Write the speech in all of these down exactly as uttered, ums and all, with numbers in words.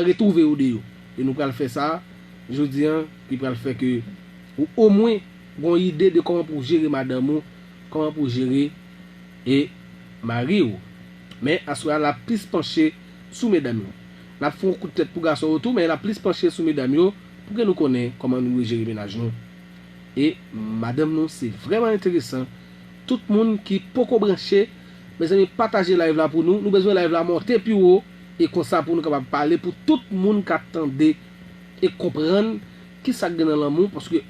retwouve yo deyò. E nou pral fè sa jodi a, ki pral fè ke ou omwen gon ide de kòman pou w jere madanm ou, kòman pou w jere e mari w. Men aswè a, n ap plis panche sou medam yo. N ap fè yon kout tèt pou gason yo tou, men n ap plis panche sou medam yo pou ke nou konnen kòman nou dwe jere mennaj nou. E madanm nou, se vrèman enteresan. Tout moun ki poko branche, mezanmi, pataje live la pou nou. Nou bezwen live la monte pi wo. E konsa pou nou kapab pale pou tout moun ka tande e konprann ki sa k gen nan lanmou. Paske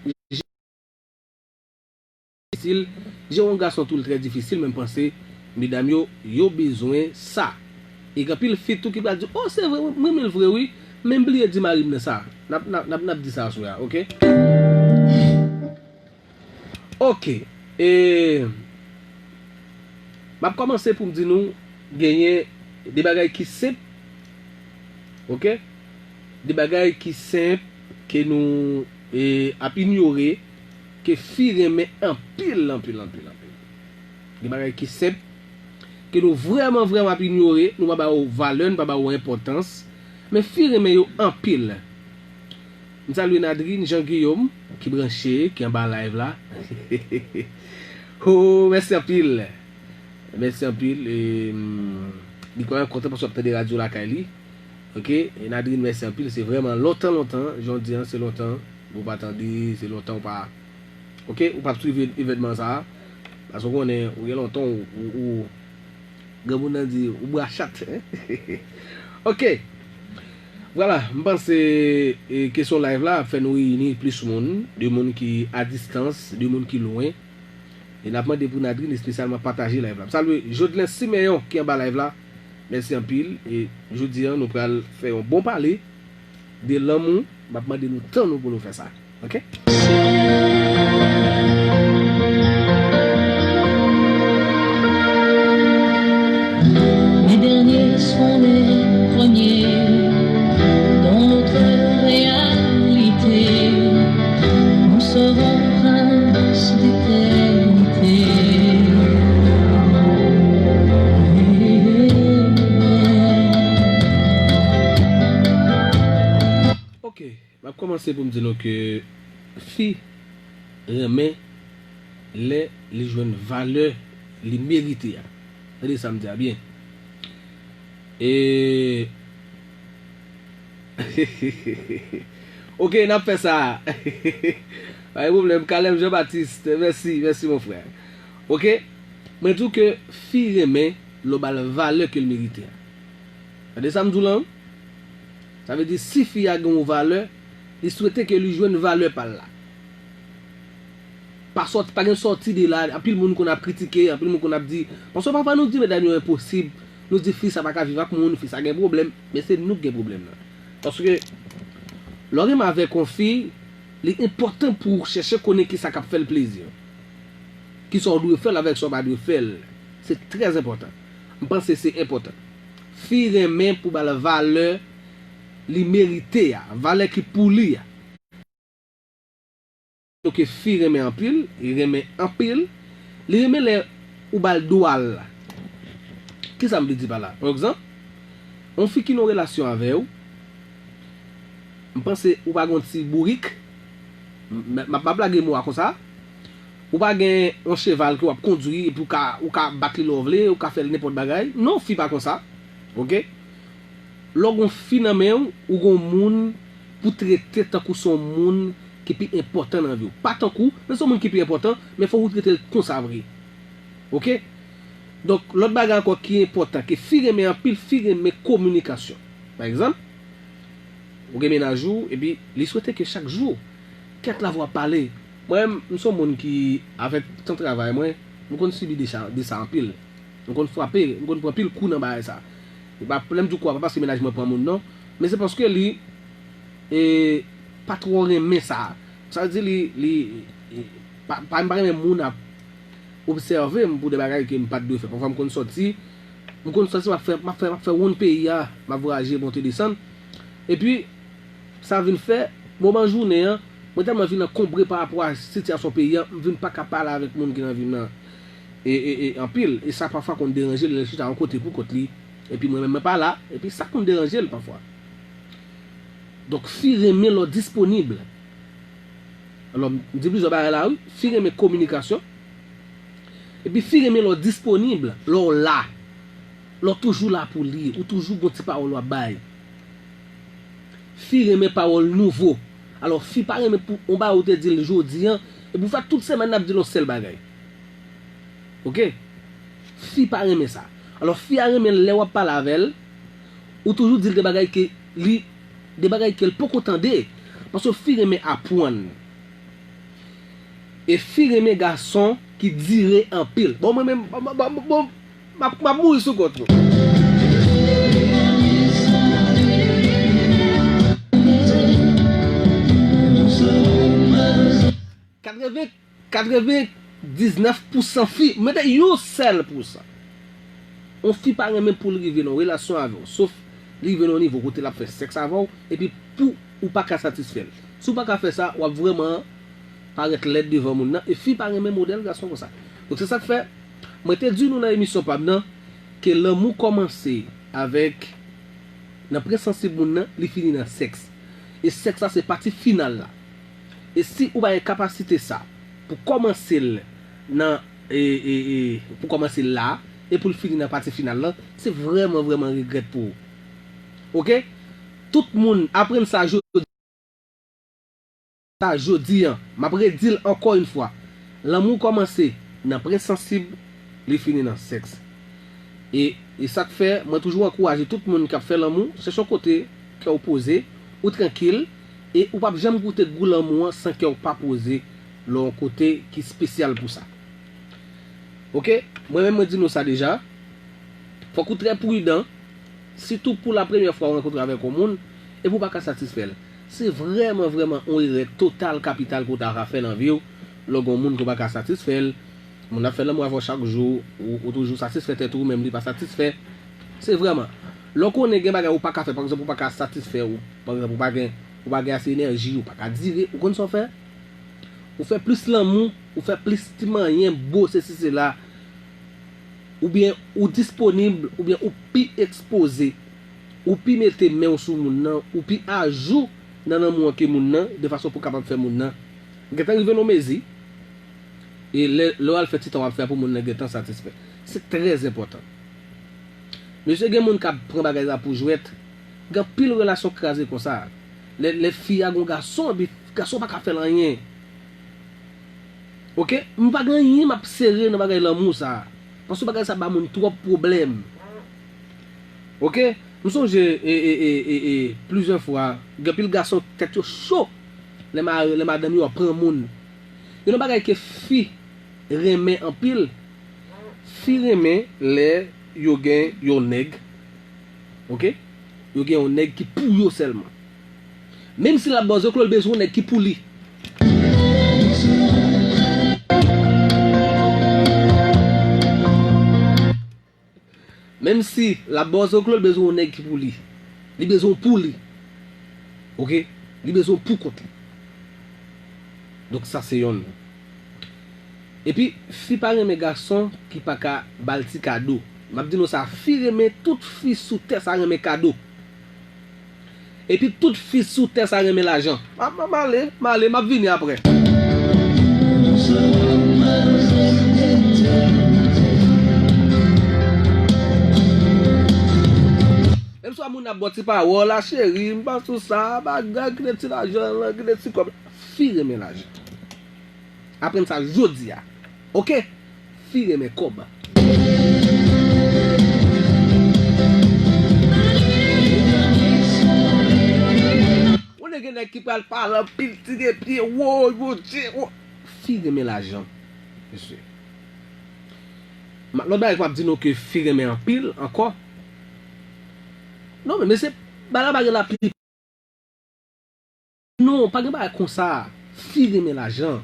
difisil, jere yon gason tou l trè difisil, men m panse medam yo, yo bezwen sa. E gen anpil fi tou ki pral di, "Oh, se vre, mwen renmen l vre, wi, men m bliye di mari m nan sa." N ap, n ap, n ap, n ap di sa aswè a, oke? Oke. E, m ap kòmanse pou m di nou, genyen de bagay ki senp, oke? De bagay ki senp ke nou, e, ap inyore, ke fi renmen anpil, anpil, anpil, anpil. De bagay ki senp, ke nou vrèman, vrèman ap inyore, nou pa ba yo valè, nou pa ba yo enpòtans, men fi renmen yo anpil. M salye Nadrine Jean Guillaume, ki branche, ki anba live la. Oh, mèsi anpil. Mèsi anpil. E, mm, li kwè kontan paske w ap tande radyo lakay li. Oke? E Nadrine, mèsi anpil. Se vrèman lontan, lontan. Jan w di an, se lontan. Ou pa tande, se lontan ou pa, oke? Ou pa swiv evènman sa a. Paske w konnen, ou gen lontan, ou, ou, ou, granmoun nan di, ou bra chat. Oke. Vwala, m panse, e, kesyon live la ap fè nou reyini plis moun, de moun ki a distans, de moun ki lwen. E n ap mande pou Nadrine espesyalman pataje live la. M salye Jodelin Simeon ki anba live la. Mèsi anpil. E jodi a, nou pral fè yon bon pale de lanmou. M ap mande nou tan nou pou nou fè sa. Oke? Les derniers seront les premiers dans notre réalité. Nous serons princes d'éternité. Ok. M ap kòmanse pou m di nou ke fi renmen lè li jwenn valè li merite a. Tande sa m di a byen. E, ok, n ap fè sa. Pa gen pwoblèm, Caleb Jean Baptiste, mèsi, mèsi mon frè. Ok, mwen di w ke fi renmen lè w ba l valè ke l merite a. Tande sa m di w lan? Sa vle di, si fi a gen yon valè, li swete ke li jwenn valè pa l la. Pa sòti, pa gen sòti de la, anpil moun konn ap kritike, anpil moun konn ap di, paske pafwa nou di medam yo enposib, nou di fi sa pa ka viv ak moun, fi sa gen pwoblèm, men se nou k gen pwoblèm nan. Paske, lè w renmen avèk yon fi, li enpòtan pou w chèche konnen kisa k ap fè l plezi. Kisa w dwe fè l avèk sa w pa dwe fè l. Se trè enpòtan. M panse se enpòtan. Fi renmen pou ba l valè li merite a, valè ki pou li a. Donk fi renmen anpil, li renmen anpil, li renmen lè ou ba l dwa l la. Kisa m vle di pa la? Pa egzanp, yon fi ki nan relasyon avè w, m panse ou pa gen yon ti bourik, m, m, m ap lage mo a konsa, ou pa gen yon cheval ke w ap kondwi epi ou ka, ou ka bat li lè w vle, ou ka fè l nenpòt bagay. Non, fi pa konsa. Ok? Lè w gen yon fi nan men w, ou gen yon moun pou trete tankou se yon moun ki pi enpòtan nan vi w. Pa tankou, men se yon moun ki pi enpòtan, men fòk ou trete l konsa vre. Ok? Donk, lòt bagay ankò ki enpòtan, ke fi renmen anpil, fi renmen kominikasyon. Pa egzanp, ou gen mennaj ou, epi li swete ke chak jou, kèk la vwa pale. Mwen, m se yon moun ki, avèk tan travay mwen, m konn sibi de sa, de sa anpil. M konn frape, m konn pran pil kou nan bagay sa. E pa, lè m di kou a, pa paske mennaj mwen pran moun non, men se paske li, e, pa twò renmen sa. Sa vle di li, li, e, pa, pa, m pa renmen moun ap obsève m pou de bagay ke m pa t dwe fè. Pafwa m konn sòti, m konn sòti, m ap fè, m ap fè, m ap fè wonn peyi a, m ap vwayaje, monte desann. Epi, sa vin fè, moman jounen an, mwen tèlman vin ankonbre pa rapò a sitiyasyon peyi a, m vin pa ka pale avèk moun ki nan vi m nan, e, e, e, anpil. E sa pafwa konn deranje l, lè l chita yon kote pou kont li. Epi mwen menm, mwen pa la, epi sa konn deranje l pafwa. Donk, fi renmen lè w disponib. Alò, m di plizyè bagay la, wi. Fi renmen kominikasyon. Epi fi renmen lè w disponib, lè w la. Lè w toujou la pou li, ou toujou gon ti pawòl w ap bay. Fi renmen pawòl nouvo. Alò, fi pa renmen pou yon bagay ou te di l jodi an, epi ou fè tout semèn nan ap di l yon sèl bagay. Oke? Fi pa renmen sa. Alò, fi a renmen lè w ap pale avè l, ou toujou di l de bagay ke li, de bagay ke l poko tande. Paske fi renmen aprann. E fi renmen gason ki dire anpil. Bon, mwen menm, bon, bon, bon, bon, m ap, m ap mouri sou kont nou. Katreven, katrevendiznèf pousan fi, mete yon sèl pousan. Yon fi pa renmen pou l rive nan yon relasyon avè w, sof li rive nan yon nivo kote l ap fè sèks avè w, epi pou ou pa ka satisfè l. Si w pa ka fè sa, w ap vrèman parèt lèd devan moun nan, e fi pa renmen modèl gason konsa. Donk, se sa k fè, mwen te di nou nan emisyon pa m nan, ke lanmou kòmanse avèk, nan prens sansib moun nan, li fini nan sèks. E sèks la se pati final la. E si ou pa gen kapasite sa, pou kòmanse l nan, e, e, e, pou kòmanse l la, e pou l fini nan pati final lan, se vrèman, vrèman regrèt pou ou. Oke? Tout moun aprann sa jodi. Sa jodi an, m ap redi l ankò yon fwa. Lanmou kòmanse nan prens sansib, li fini nan sèks. E, e sa k fè, mwen toujou ankouraje tout moun k ap fè lanmou, chèche yon kote kè w poze, ou trankil, e ou p ap janm goute gou lanmou an san kè w pa poze lè yon kote ki espesyal pou sa. Oke? Mwen menm, mwen di nou sa deja. Fòk ou trè pridan, sitou pou la premyè fwa ou rankontre avèk yon moun, epi ou pa ka satisfè l. Se vrèman, vrèman yon erè total kapital ke w ta ka fè nan vi w, lè w gen yon moun ke w pa ka satisfè l. Moun ap fè lanmou avè w chak jou, ou, ou toujou satisfè tèt ou, menm li pa satisfè. Se vrèman. Lè w konnen gen bagay ou pa ka fè, pa egzanp, ou pa ka satisfè, ou, pa egzanp, ou pa gen, ou pa gen ase enèji, ou pa ka dire, ou konn sa w fè? Ou fè plis lanmou, ou fè plis ti manyen, bo, sesi, sela. Oubyen ou disponib, oubyen ou pi ekspoze, ou pi mete men w sou moun nan, ou pi ajou nan lanmou an ke moun nan, de fason pou w kapab fè moun nan gentan rive nan yon mezi, e lè, lè w al fè ti tan w ap fè a pou moun nan gentan satisfè. Se trè enpòtan. Mesye, gen moun k ap pran bagay la pou jwèt, gen anpil relasyon kraze konsa. Lè, lè fi a gon gason, epi gason pa ka fè l anyen. Oke? M pa gen anyen m ap sere nan bagay lanmou sa. Paske bagay sa ba moun twòp pwoblèm. Oke? M sonje, e, e, e, e, e, plizyè fwa, gen anpil gason tèt yo cho lè ma-, lè madanm yo ap pran moun. Gen yon bagay ke fi renmen anpil, fi renmen lè yo gen yon nèg, oke? Yo gen yon nèg ki pou yo sèlman. Menm si l ap ba w zoklo, l bezwen yon nèg ki pou li. Menm si l ap ba w zoklo, l bezwen yon nèg ki pou li. Li bezwen w pou li. Oke? Li bezwen w pou kont li. Donk, sa se yonn. Epi, fi pa renmen gason ki pa ka ba l ti kado. M ap di nou sa, fi renmen, tout fi sou tè sa renmen kado. Epi tout fi sou tè sa renmen lajan. M, m, m ale, m ale, m ap vini apre. Menm swa moun ap ba w ti pawòl, a cheri, m pa sou sa, bagay, kite ti lajan lan, kite ti kòb. Fi renmen lajan. Aprann sa jodi a. Oke? Fi renmen kòb. Ou gen nèg ki pral pale anpil, tire pye, woy, Bondye, wo. Fi renmen lajan, mesye. Ma-, lòt bagay k m ap di nou ke fi renmen anpil ankò. Non, men mesye, bagay la pa gen lapli. Non, pa gen bagay konsa. Fi renmen lajan.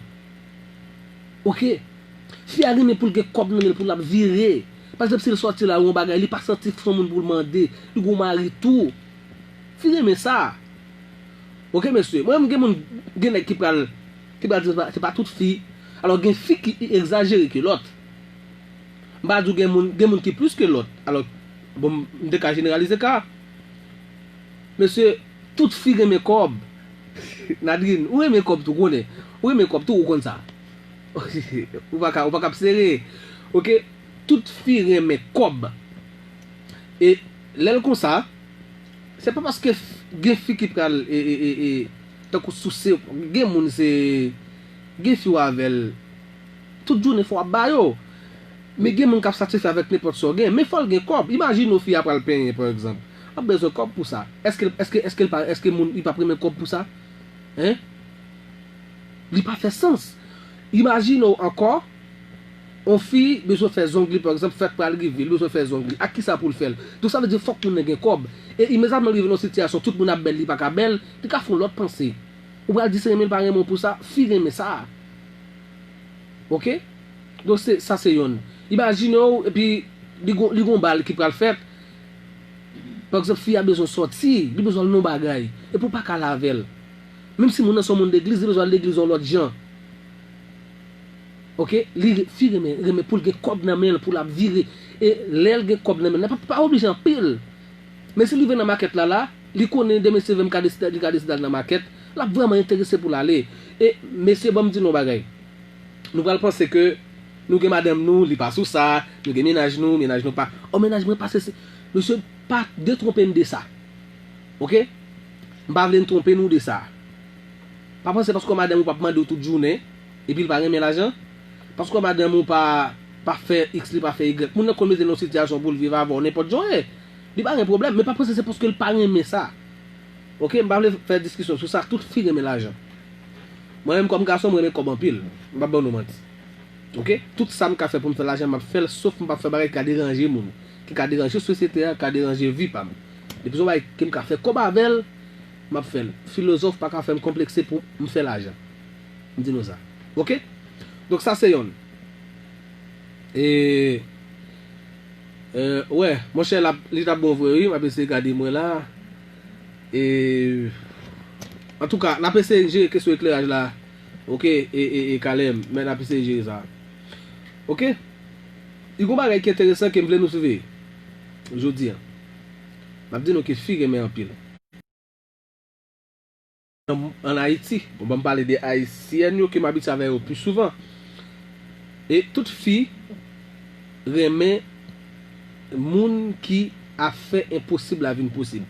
Oke? Fi a renmen pou l gen kòb nan men l pou l ap vire. Pa egzanp, si l sòti la, yon bagay, li pa santi se yon moun pou l mande, li gon mari tou. Fi renmen sa. Oke, mesye? Mwen menm, gen moun, gen nèg ki pral, ki pral di se pa, se pa tout fi. Alò, gen fi ki egzajere ke lòt. M pa di w gen moun, gen moun ki plis ke lòt. Alò, bon, m te ka jeneralize ka. Mesye, Tout fi renmen kòb. Nadrine, ou renmen kòb tou, konnen. Ou renmen kòb tou, ou konn sa. Ou pa ka, ou pa ka ap sere. Oke? Tout fi renmen kòb. E lè l konsa, se pa paske f- gen fi ki pral e, e, e, e, tankou souse, gen moun se, gen fi w avè l, tout jounen fò w ap ba yo. Men gen moun k ap satisfè avèk nenpòt sa w gen, men fò l gen kòb. Imajine w fi a pral penyen, pa egzanp. L ap bezwen kòb pou sa. Èske, èske, èske, l pa, èske moun, li p ap renmen kòb pou sa? Hein? Li pa fè sans. Imajine w ankò, yon fi bezwen fè zong li, pa egzanp, fèt pral rive, li bezwen fè zong li. Ak kisa pou l fè l? Donk, sa vle di fòk moun nan gen kòb. E imedyatman l rive nan yon sitiyasyon, tout moun ap bèl, li pa ka bèl, li ka fè yon lòt panse. Ou pral di se renmen l pa renmen w pou sa, fi renmen sa. Oke? Donk, se, sa se yonn. Imajine w, epi li gon, li gon bal ki pral fèt. Pa egzanp, fi a bezwen sòti, li bezwen al nan yon bagay. Epi w pa ka al avè l. Menm si moun nan se yon moun legliz, li bezwen al legliz yon lòt jan. Oke? Li, fi renmen, renmen pou l gen kòb nan men l, pou l ap vire. E lè l gen kòb nan men l, pa, pa oblije anpil. Men si l rive nan makèt la, la, li konnen demen se venn, ka deside, li ka deside al nan makèt, l ap vrèman enterese pou l ale. E, mesye, ban m di nou yon bagay. Nou pral panse ke nou gen madanm nou, li pa sou sa, nou gen mennaj nou, mennaj nou pa. O, mennaj mwen pa sesi. Mesye, pa detwonpe n de sa. Oke? M pa vle n twonpe nou de sa. Pa panse paske madanm ou p ap mande w tout jounen, epi l pa renmen lajan. Paske madanm ou pa, pa fè X, li pa fè Y. Moun nan konn mete l nan sitiyasyon pou l viv avè w nenpòt jan w ye. Li pa gen pwoblèm, men pa panse se paske l pa renmen sa. Oke, m pa vle fè diskisyon sou sa, tout fi renmen lajan. Mwen menm kòm gason, m renmen kòb anpil. M p ap ban nou manti. Oke? Tout sa m ka fè pou m fè lajan, m ap fè l, sof m p ap fè bagay ki ka deranje moun, ki ka deranje sosyete a, ki ka deranje vi pa m. Depi se yon bagay ke m ka fè kòb avè l, m ap fè l. Filozòf pa ka fè m konplekse pou m fè lajan. M di nou sa. Oke? Donk sa se yonn. E, e, wè, monchè, l ap, li t ap bon vre, wi, m ap eseye gade mwen la. E, antouka, n ap eseye jere kesyon ekleraj la. Oke, e, e, e, Kalem, men n ap eseye jere sa. Oke? Li gon bagay ki enteresan ke m vle nou siveye jodi a. M ap di nou ke fi renmen anpil. An, an Ayiti, bon, ban m pale de Ayisyèn yo ke m abitye avè yo pi souvan. E tout fi renmen moun ki ap fè enposib la vin posib.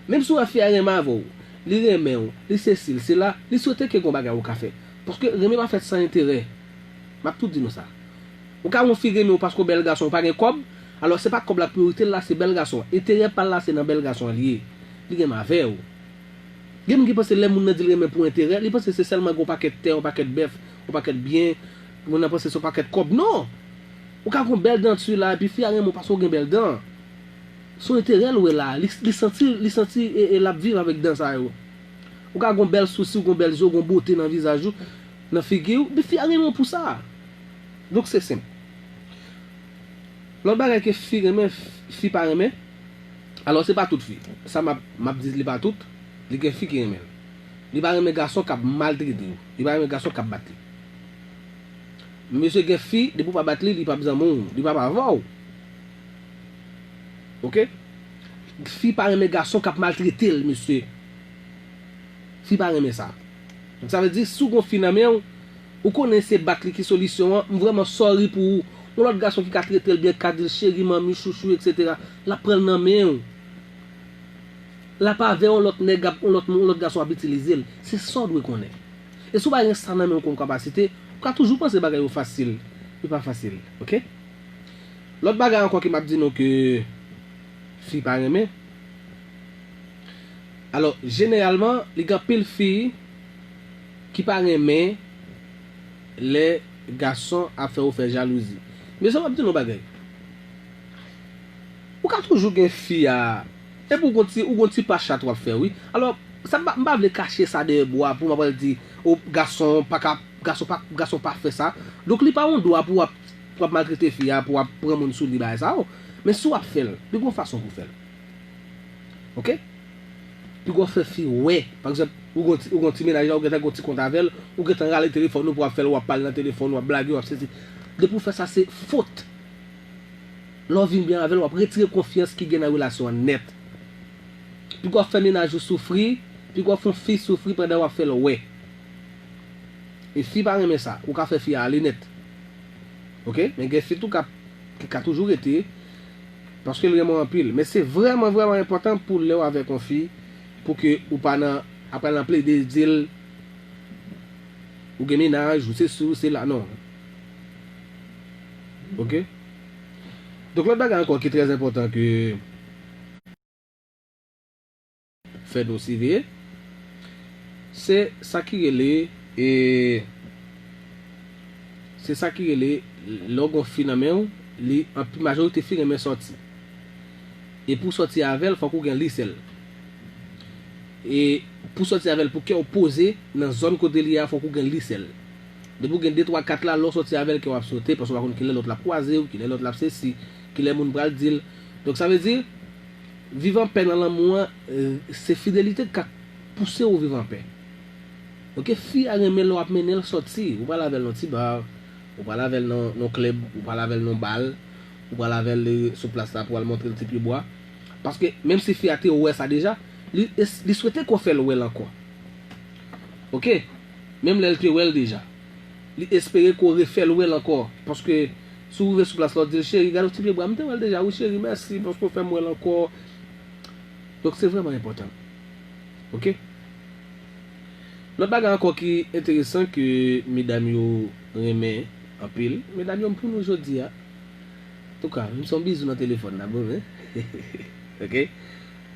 Menm si w wè fi a renmen avè w, li renmen w, li sesi, li sela, li swete ke gon bagay ou ka fè. Paske renmen pa fèt san enterè. M ap tou di nou sa. Ou ka wè yon fi renmen w paske w bèl gason, ou pa gen kòb, alò se pa kòb la k priyorite l la, se bèl gason an. Enterè pa l la, se nan bèl gason an li ye. Li renmen avè w. Gen moun ki panse lè moun nan di l renmen pou enterè, li panse se sèlman gen yon pakèt tè, yon pakèt bèf, yon pakèt byen, moun nan panse se yon pakèt kòb. Non! Ou ka gen yon bèl danti la, epi fi a renmen w paske w gen bèl dan. Se yon enterè l wè la, li, li santi, li santi e, e l ap viv avèk dan sa yo. Ou ka gen yon bèl sousi, ou gen yon bèl je, ou gen yon bote nan vizaj ou, nan figi w, men fi a renmen w pou sa. Donk se senp. Lòt bagay ke fi renmen, fi pa renmen. Alò se pa tout fi. Sa m ap, m ap di li pa tout, li gen fi ki renmen l. Li pa renmen gason k ap maltrete w. Li pa renmen gason k ap bat li. Mesye, gen fi, depi w pa bat li, li p ap zanmi w, li p ap avè w. Oke? Fi pa renmen gason k ap maltrete l, mesye. Fi pa renmen sa. Donk sa vle di, si w gen yon fi nan men w, ou konnen se bat li ki solisyon an, m vrèman sorry pou ou. Yon lòt gason ki ka trete l byen, ki ka di l cheri, manmi, chouchou, etsetera, l ap pran l nan men w. L ap avè yon lòt nèg, ap, yon lòt, yon lòt gason ap itilize l. Se sa w dwe konnen. E si w pa gen sa nan men w kòm kapasite, ou ka toujou panse bagay yo fasil. Li pa fasil, oke? Lòt bagay ankò ke m ap di nou ke fi pa renmen. Alò, jeneralman, li gen anpil fi ki pa renmen lè gason ap fè yo fè jalouzi. Mesye, m ap di nou bagay. Ou ka toujou gen fi a, epi ou gon ti, ou gon ti pa chat w ap fè, wi. Alò, sa m pa, m pa vle kache sa dèyè bwa pou m ap pral di, o, gason pa ka, gason pa, gason pa fè sa. Donk, li pa yon dwa pou w ap, pou w ap maltrete fi a, pou w ap pran moun sou li, bagay sa yo. Men si w ap fè l, li gon fason pou w fè l. Oke? Piga w fè fi wè. Pa egzanp, ou gon ti, ou gon ti mennaj la, ou gentan gon ti kont avè l, ou gentan rale telefòn ou pou w ap fè l, w ap pale nan telefòn, w ap blage, w ap sezi. Depi w fè sa, se fot. Lè w vin byen avè l, w ap retire konfyans ki gen nan relasyon an nèt. Piga w ap fè mennaj ou soufri, piga w ap fè yon fi soufri pandan w ap fè l wè. E fi pa renmen sa, ou ka fè fi a ale nèt. Oke? Men gen fi tou k ap, ki ka toujou rete, paske l renmen w anpil. Men se vrèman, vrèman enpòtan pou lè w avèk yon fi, pou ke ou pa nan, apre nan plede di l, ou gen mennaj, ou se si, ou se la, non. Oke? Donk, lòt bagay ankò ki trè enpòtan ke fè nou siveye, se sa ki rele, e, se sa ki rele, lè w gen yon fi nan men w, li, anpi majorite fi renmen sòti. E pou w sòti avè l, fòk ou gen li sèl. E pou w sòti avè l, pou kè w poze nan zòn kote li ye a, fòk ou gen li sèl. Depi w gen de, twa, kat la, lè w sòti avè l, kè w ap sote, paske w pa konn kilè lòt la ap kwaze w, kilè lòt la ap sesi, kilè moun pral di l. Donk, sa vle di, viv anpè nan lanmou an, e, se fidelite k ap pouse w viv anpè. Oke, fi a renmen lè w ap mennen l sòti. Ou pral avè l nan ti ba, ou pral avè l nan, nan klèb, ou pral avè l nan bal, ou pral avè l, e, sou plas la pou al montre l ti pyebwa. Paske, menm si fi a te wè sa deja, li, li swete ke w fè l wè l ankò. Oke? Menm lè l te wè l deja. Li espere ke w refè l wè l ankò. Paske, si w rive sou plas la, w di l, cheri, gade yon ti pyebwa, m te wè l deja, wi, cheri, mèsi, paske w fè m wè l ankò. Donk, se vrèman enpòtan. Oke? Lòt bagay ankò ki enteresan ke medam yo renmen anpil, medam yo, m pou nou jodi a. Antouka, m se yon bizou nan telefòn la, bon, men. Oke?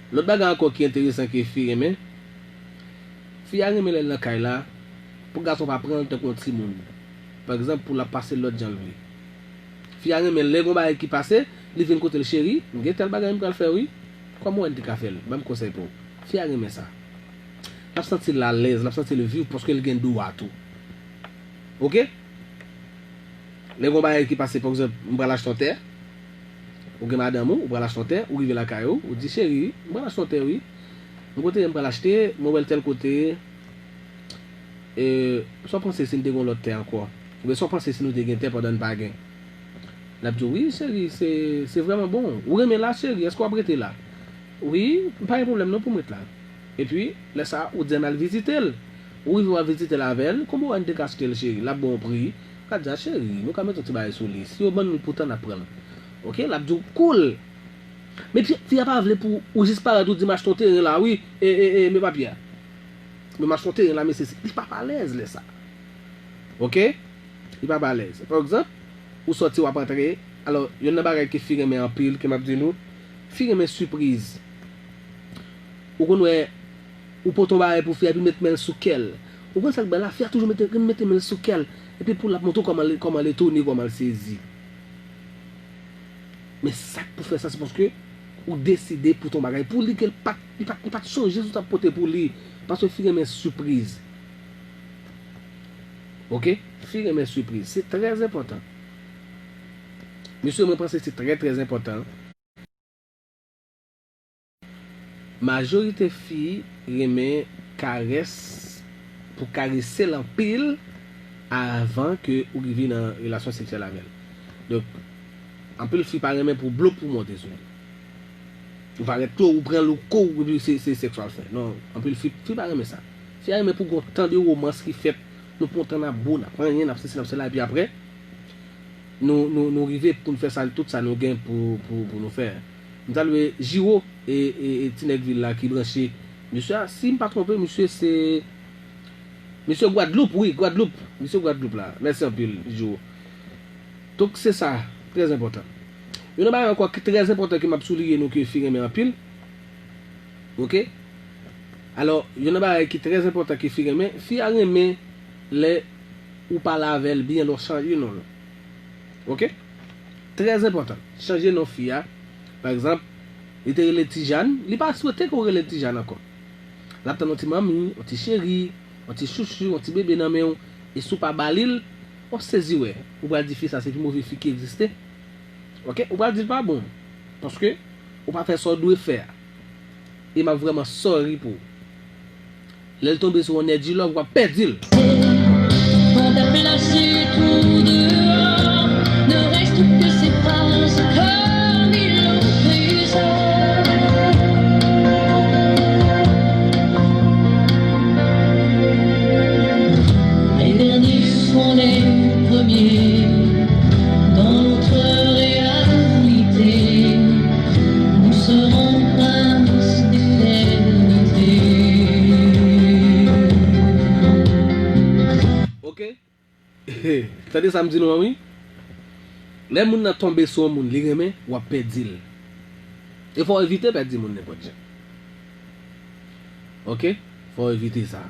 Lòt bagay ankò ki enteresan ke fi renmen, fi a renmen lè l nan kay la, pou gason pa pran l tankou yon timoun. Pa egzanp, pou l ap pase l lòt jan l vle. Fi a renmen lè gon bagay ki pase, li vin kote l, cheri, m gen tèl bagay m pral fè wi. Kòman w wè n te ka fè l? Ban m konsèy pa w. Fi a renmen sa. L ap santi l alèz, l ap santi l viv paske l gen dwa tou. Oke? Lè gon bagay ki pase, pa egzanp, m pral achte yon tè. Ou gen madanm ou, ou pral achte yon tè, ou rive lakay ou, ou di, cheri, m pral achte yon tè wi. M kote m pral achte, mwen wè l tèl kote, e, sa w panse si n te gen yon lòt tè ankò? Oubyen sa w panse si nou te gen tè pandan n pa gen? L ap di w, wi, cheri, se, se vrèman bon. Ou renmen la, cheri, èske w ap rete la? Wi, m pa gen pwoblèm non pou m ret la. Epi, lè sa a, ou di a n al vizite l. Ou rive w al vizite l avè l, konbyen w wè n te ka achte l, cheri? L ap ba w yon pri. Ou ka di a, cheri, nou ka mete yon ti bagay sou li. Si yo ban nou l pou tan, n ap pran l. Oke, l ap di w, cool. Men fi, fi a pa vle pou ou jis parèt ou di m achte yon teren la, wi, e, e, e, men papye a. Men m achte yon teren la, men se, se, li p ap alèz lè sa. Oke? Li p ap alèz. Pa egzanp, ou sòti, w ap antre. Alò, youn nan bagay ke fi renmen anpil, ke m ap di nou, fi renmen sipriz. Ou konn wè, ou pote yon bagay pou fi a, epi l met men l sou kè l. Ou konn sa k bèl la? Fi a toujou mete, mete men l sou kè l. Epi pou l ap montre w kòman l, kòman l etone, kòman l sezi. Men sa k pou fè sa, se paske ou deside pote yon bagay pou li ke l pa t, li pa t, li pa t sonje si w t ap pote pou li. Paske fi renmen sipriz. Oke? Fi renmen sipriz. Se trè enpòtan. Mesye, mwen panse se trè, trè enpòtan. Majorite fi renmen karès, pou karese l anpil avan ke ou rive nan relasyon seksyèl avè l. Donk, anpil fi pa renmen pou bloup ou monte sou li. Ou parèt tou, ou pran l, ou kou, epi se, se sèks w al fè. Non, anpil fi, fi pa renmen sa. Fi a renmen pou gon tan de womans ki fèt, nou pran tan n ap bo, n ap anyen, n ap sesi, n ap sela, epi apre, nou, nou, nou rive pou n fè sa, tout sa nou gen pou, pou, pou nou fè. M salye Jiwo e, e, e ti nèg vil la ki branche. Mesye a, si m pa twonpe, mesye se, mesye Gwadloup, wi, Gwadloup. Mesye Gwadloup la. Mèsi anpil, Jiwo. Donk, se sa, trè enpòtan. Youn nan bagay ankò ki trè enpòtan ke m ap souliye nou ke fi renmen anpil. Oke? Alò, youn nan bagay ki trè enpòtan ke fi renmen, fi a renmen lè ou pale avè l byen, lè w chanje non l. Oke? Trè enpòtan. Chanje non fi a. Pa egzanp, li te rele Tijàn, li pa swete ke w rele l Tijàn ankò. L ap tann yon ti manmi, yon ti cheri, yon ti chouchou, yon ti bebe nan men w, e si w pa ba li l, w ap sezi wè. Ou pral di fi sa se pi move fi ki egziste. Oke? Ou pral di l pa bon. Paske ou pa fè sa w dwe fè a. E m ap vrèman sorry pou ou. Lè l tonbe sou yon nèg di love, w ap pèdi l. Quand t'as placé tout dehors, ne reste que ces phrases comme illusion. Tande sa m di nou an, wi. Lè moun nan tonbe sou yon moun li renmen, w ap pèdi l. E fò w evite pèdi moun nenpòt jan. Oke? Fò w evite sa.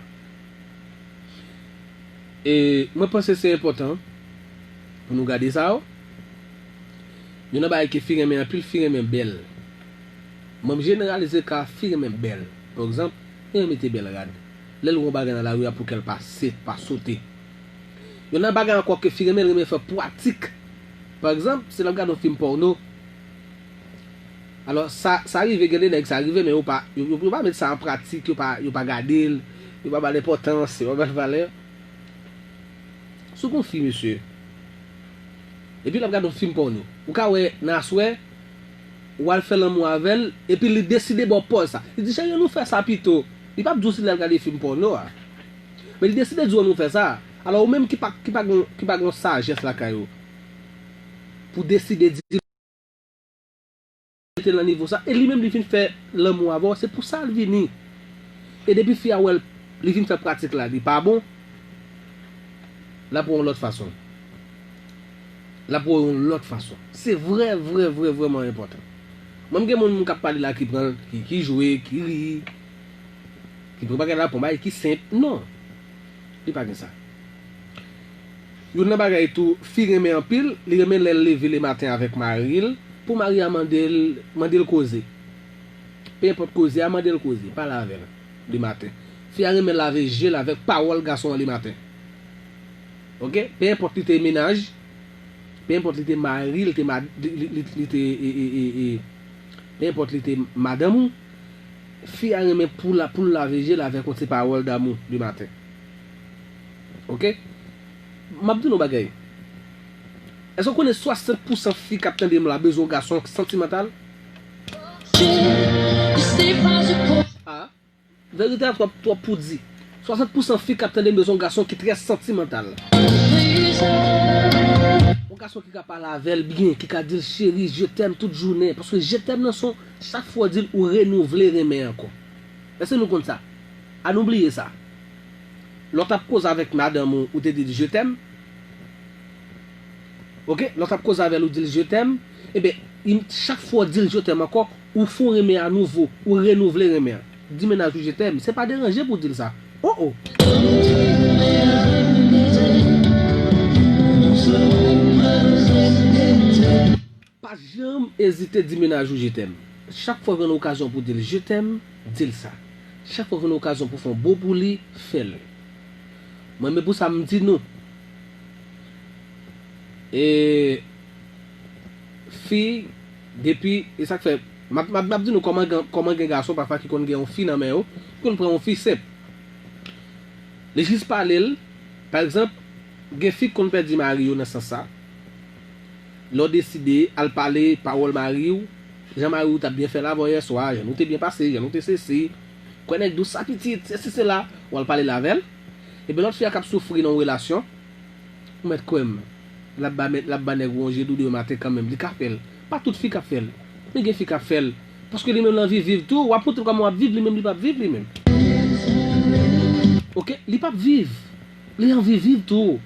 E mwen panse se enpòtan pou nou gade sa yo. Youn nan bagay ke fi renmen anpil, fi renmen bèl. Mwen m jeneralize ka fi renmen bèl. Pa egzanp, li renmen mete bèl rad. Lè l wè yon bagay nan lari a pou kè l pa se, pa sote. Youn nan bagay ankò ke fi renmen, l renmen fè pratik. Pa egzanp, si l ap gade yon fim pòno, alò, sa, sa rive, gen de nèg sa rive, men yo pa, yo, yo, yo pa met sa an pratik, yo pa, yo pa gade l, yo pa ba l enpòtans, yo pa ba l valè. Si w gen yon fi, mesye, epi l ap gade yon fim pòno, ou ka wè nan aswè, ou al fè lanmou avè l, epi li deside ba w pòz sa. Li di, "Cheri, ann nou fè sa pito." Li p ap di w si l al gade fim pòno a. Men li deside di w, "Ann nou fè sa." Alò, ou menm ki pa, ki pa gen, ki pa gen sajès lakay ou, pou deside di mete l nan nivo sa, e li menm li vin fè lanmou avè w, se pou sa l vini. E depi fi a wè l, li vin fè pratik la, li pa bon, l ap wè yon lòt fason. L ap wè yon lòt fason. Se vrè, vrè, vrè, vrèman enpòtan. Mwen, m gen moun, moun k ap pale la ki pran, ki, ki jwe, ki ri, ki pran bagay la pou yon bagay ki senp. Non. Li pa gen sa. Youn nan bagay tou, fi renmen anpil, li renmen lè l leve lematen avèk mari l, pou mari a mande l, mande l koze. Pe enpòt koze a, mande l koze, pale avè l lematen. Fi a renmen lave je l avèk pawòl gason an lematen. Oke? Pe enpòt li te mennaj, pe enpòt li te mari, li te mad-, li, li, li, li te, e, e, e, e, pe enpòt li te madanm ou, fi a renmen pou la, pou l lave je l avèk yon ti pawòl damou lematen. Oke? M ap di nou bagay. Èske w konnen swasant pousan fi k ap tande m la bezwen yon gason santimantal? Ah, verite a twòp, twòp pou di. Swasant pousan fi k ap tande m bezwen yon gason ki trè santimantal. Yon gason ki ka pale avè l byen, ki ka di l, "Cheri, je t'aime" tout jounen. Paske je t'aime nan son, chak fwa w di l, ou renouvle renmen ankò. Èske nou konn sa? Ann nou bliye sa. Lè w t ap koze avèk madanm ou, ou te di l, "Je t'aime." Oke? Lè w t ap koze avè l, ou di l, "Je t'aime." Ebyen, chak fwa w di l, "Je t'aime" ankò, ou fè w renmen a nouvo, ou renouvle renmen an. Di mennaj ou, "Je t'aime", se pa deranje pou w di l sa. Oh, oh! Pa janm ezite di mennaj ou, "Je t'aime." Chak fwa w jwenn okazyon pou w di l, "Je t'aime", di l sa. Chak fwa w jwenn okazyon pou w fè yon bo pou li, fè l. Mwen, men pou sa, m di nou, e, fi, depi, e sa k fè, m ap, m ap, m ap di nou kòman gen, kòman gen gason pafwa ki konn gen yon fi nan men yo, ki konn pran yon fi senp. Li jis pale l, pa egzanp, gen fi k konn pèdi mari yo nan sans sa. Lè w deside al pale pawòl mari w, jan mari w t ap byen fè l avè w yèswa, jan nou te byen pase, jan nou te sesi, kwè nèg dous sa pitit, sesi sela, w al pale l avè l. Epi lòt fi a k ap soufri nan yon relasyon, ou mèt kwè m, l ap ba mèt, l ap ba nèg ou yon je dou demen maten kanmenm, li ka fè l. Pa tout fi k ap fè l, men gen fi k ap fè l. Paske li menm l anvi viv tou, w ap montre l kòman w ap viv, li menm li p ap viv li menm. Oke, li p ap viv. Li anvi viv tou.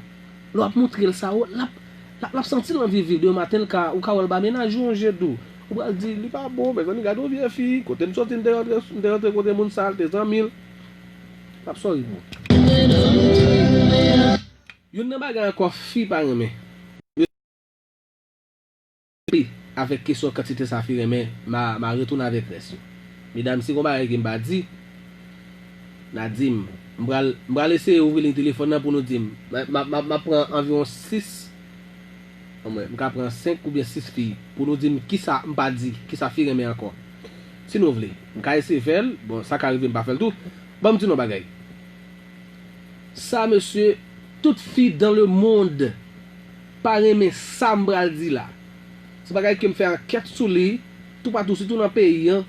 Lè w ap montre l sa, w, l ap, l ap, l ap santi l anvi viv. Demen maten, l ka, ou ka wè l ba mennaj ou yon je dou. Ou pral di, "Li pa bon, mezanmi, gade yon vye fi. Kote m soti, m te rantre, m te rantre kote moun sa, l te zanmi l." L ap sòri pou ou. Youn nan bagay ankò fi pa renmen. Avèk kesyon kantite sa fi renmen, ma, ma retounen avèk rès yo. Medam, si gon bagay ke m pa di, n a di m. M pral, m pral eseye ouvri liy telefòn nan pou nou di m. M, m, m, m ap pran anviwon sis, anmwey, m ka pran senk oubyen sis fi pou nou di m kisa m pa di, kisa fi renmen ankò. Si nou vle, m ka eseye fè l, bon, sa ka rive m pa fè l tou. Ban m di nou yon bagay. Sa, mesye, tout fi dans le monde pa renmen sa m pral di la. Se bagay ke m fè ankèt sou li, toupatou, sitou nan peyi an,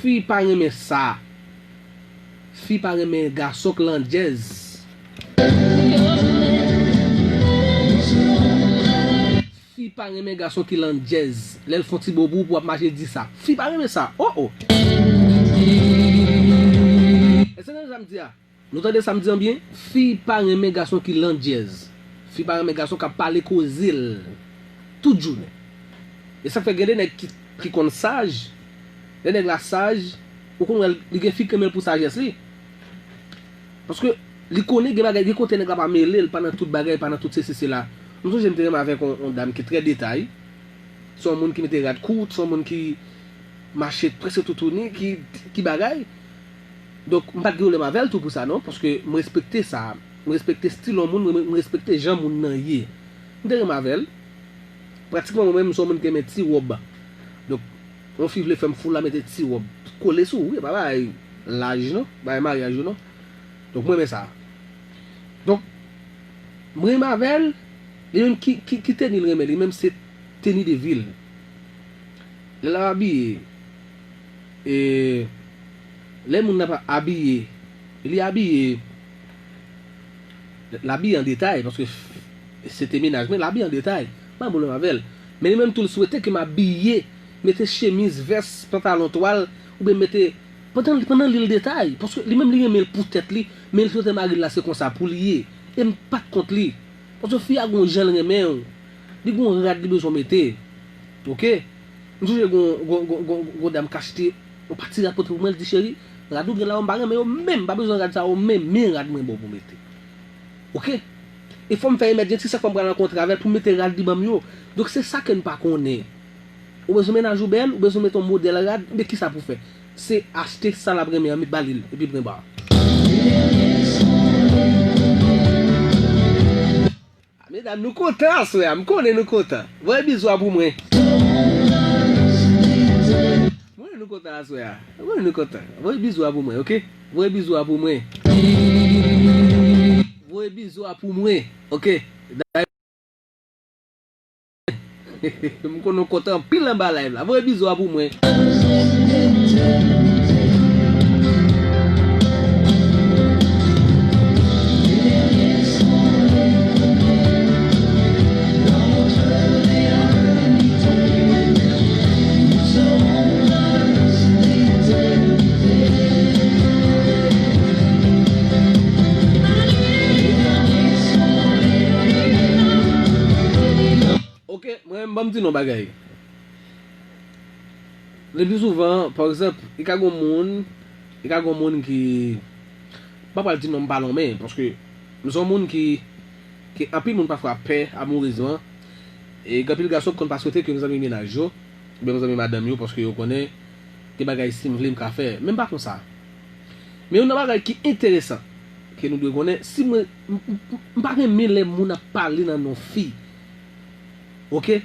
fi pa renmen sa. Fi pa renmen gason k landjèz. Fi pa renmen gason ki landjèz. Lè l fè yon ti bobo pou w ap mache di sa. Fi pa renmen sa. Oh, oh. Èske nou tande sa m di a? Nou tande sa m di an byen? Fi pa renmen gason ki landjèz. Fi pa renmen gason k ap pale koze l tout jounen. E sa k fè gen de nèg ki, ki konn saj, lè nèg la saj, ou konn wè l, li gen fi k renmen l pou sajès li. Paske li konnen gen bagay, gen kote nèg la pa mele l, pa nan tout bagay, pa nan tout sesi sela. M sonje m te renmen avèk yon, yon dam ki trè detay. Se yon moun ki mete rad kout, se yon moun ki mache prèske toutouni, ki, ki bagay. Donk, m pa t gen pwoblèm avè l tou pou sa non, paske m respekte sa. M respekte estil yon moun, m, m respekte jan moun nan ye. M te renmen avè l. Pratikman, mwen menm, m se yon moun ki renmen ti wòb. Donk, yon fi vle fè m fou la, mete ti wòb. Kole sou ou, wi, e pa bagay laj non, bagay maryaj yo non. Donk, mwen renmen sa. Donk, mwen renmen avè l, li menm ki, ki, ki teni l renmen, li menm se teni de vil. Lè l ap abiye, e, lè moun nan ap abiye, li abiye, l abiye an detay, paske se te mennaj mwen, l abiye an detay. M pa gen pwoblèm avè l. Men li menm tou, l swete ke m abiye, mete chemiz, vès, pantalon twal, oubyen mete, pandan, pandan li l detay. Paske li menm li renmen l pou tèt li, men l swete mari l la se konsa pou l ye. E m pa t kont li. Paske fi a gon jan l renmen w. Li gon rad li bezwen mete. Oke? M sonje gon, gon, gon, gon, gon dam k achte yon pati rad pote pou mwen, l di, "Cheri, rad ou gen la yo, m pa renmen yo menm, m pa bezwen rad sa yo menm, men rad mwen ba w pou mete." Oke? E fò m fè emèjensi, sa k fè m pral rankontre avè l pou mete rad li ban m yo. Donk, se sa ke n pa konnen. Ou bezwen mennaj ou bèl, ou bezwen mete yon modèl rad, men kisa pou fè? Se achte sa l ap renmen an, met ba li l, epi pran ba. Medam, nou kontan aswè a, m konnen nou kontan. Voye bizou a pou mwen. M konnen nou kontan aswè a. M konnen nou kontan. Voye bizou a pou mwen, oke? Voye bizou a pou mwen. Voye bizou a pou mwen, oke? M konnen w kontan anpil anba live la. Voye bizou a pou mwen. Oke, mwen menm, ban m di nou yon bagay. Le pli souvan, pa egzanp, li ka gon moun, li ka gon moun ki, m pa pral di non m pa lonmen, paske m se yon moun ki, ki anpil moun pafwa pè amourezman, e gen anpil gason ki konn pa swete ke m zanmi mennaj yo, oubyen m zanmi madanm yo, paske yo konnen gen bagay si m vle m ka fè, men m pa konsa. Men youn nan bagay ki enteresan, ke nou dwe konnen, si mwen, m, m, m, m pa renmen lè moun ap pale nan non fi. Oke?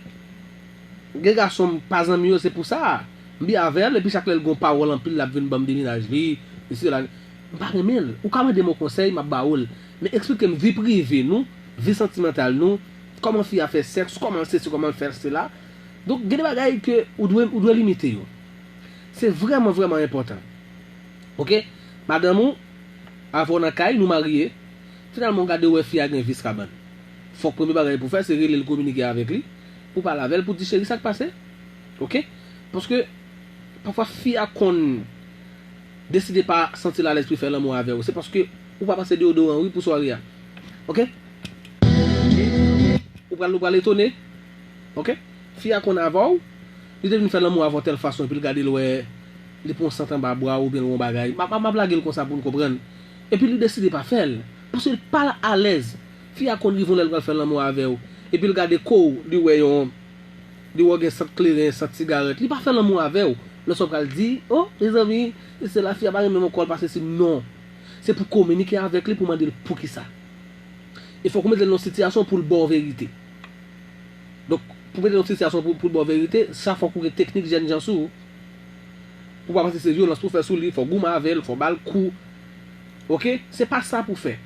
Gen gason m pa zanmi yo, se pou sa. M byen avè l, epi chak lè l gon pawòl anpil, l ap vin ban m de mennaj li, e sela. M pa renmen l. Ou ka mande m yon konsèy, m ap ba ou l. Men eksplike m vi prive nou, vi santimantal nou, kòman fi a fè sèks, kòman l sesi, kòman l fè sela. Donk, gen de bagay ke ou dwe, ou dwe limite yo. Se vrèman, vrèman enpòtan. Oke? Madanm ou, avè w nan kay, nou marye. Finalman, w gade w wè fi a gen vis kabann. Fòk premye bagay pou w fè, se rele l, kominike avèk li, pou w pale avè l, pou w di, "Cheri, sa k pase?" Oke? Paske, pafwa, fi a konn deside pa santi l alèz pou l fè lanmou avè w. Se paske ou pa pase deyodoran, wi, pou sware a. Oke? Ou pral, ou pral etone. Oke? Fi a konn avè w, li te vin fè lanmou avè w tèl fason, epi l gade l wè li pran yon sant anba bra w oubyen l wè yon bagay. M ap, m ap, m ap lage l konsa pou n konprann. Epi li deside pa fè l, paske l pa alèz. Fi a konn rive yon lè l pral fè lanmou avè w, epi l gade kò w, li wè yon, li wè w gen sant kleren, sant sigarèt. Li pa fè lanmou avè w. Lè sa w pral di, "O, mezanmi, se la fi a pa renmen m ankò, l pa sesi." Non. Se pou kominike avèk li, pou mande l poukisa. E fòk ou mete l nan yon sitiyasyon pou l ba w verite. Donk, pou mete l nan yon sitiyasyon pou, pou l ba w verite, sa fòk ou gen teknik jènjan sou ou. Pou w pa panse se vyolans pou w fè sou li, fò w goumen avè l, fò w ba l kou. Oke? Se pa sa pou w fè.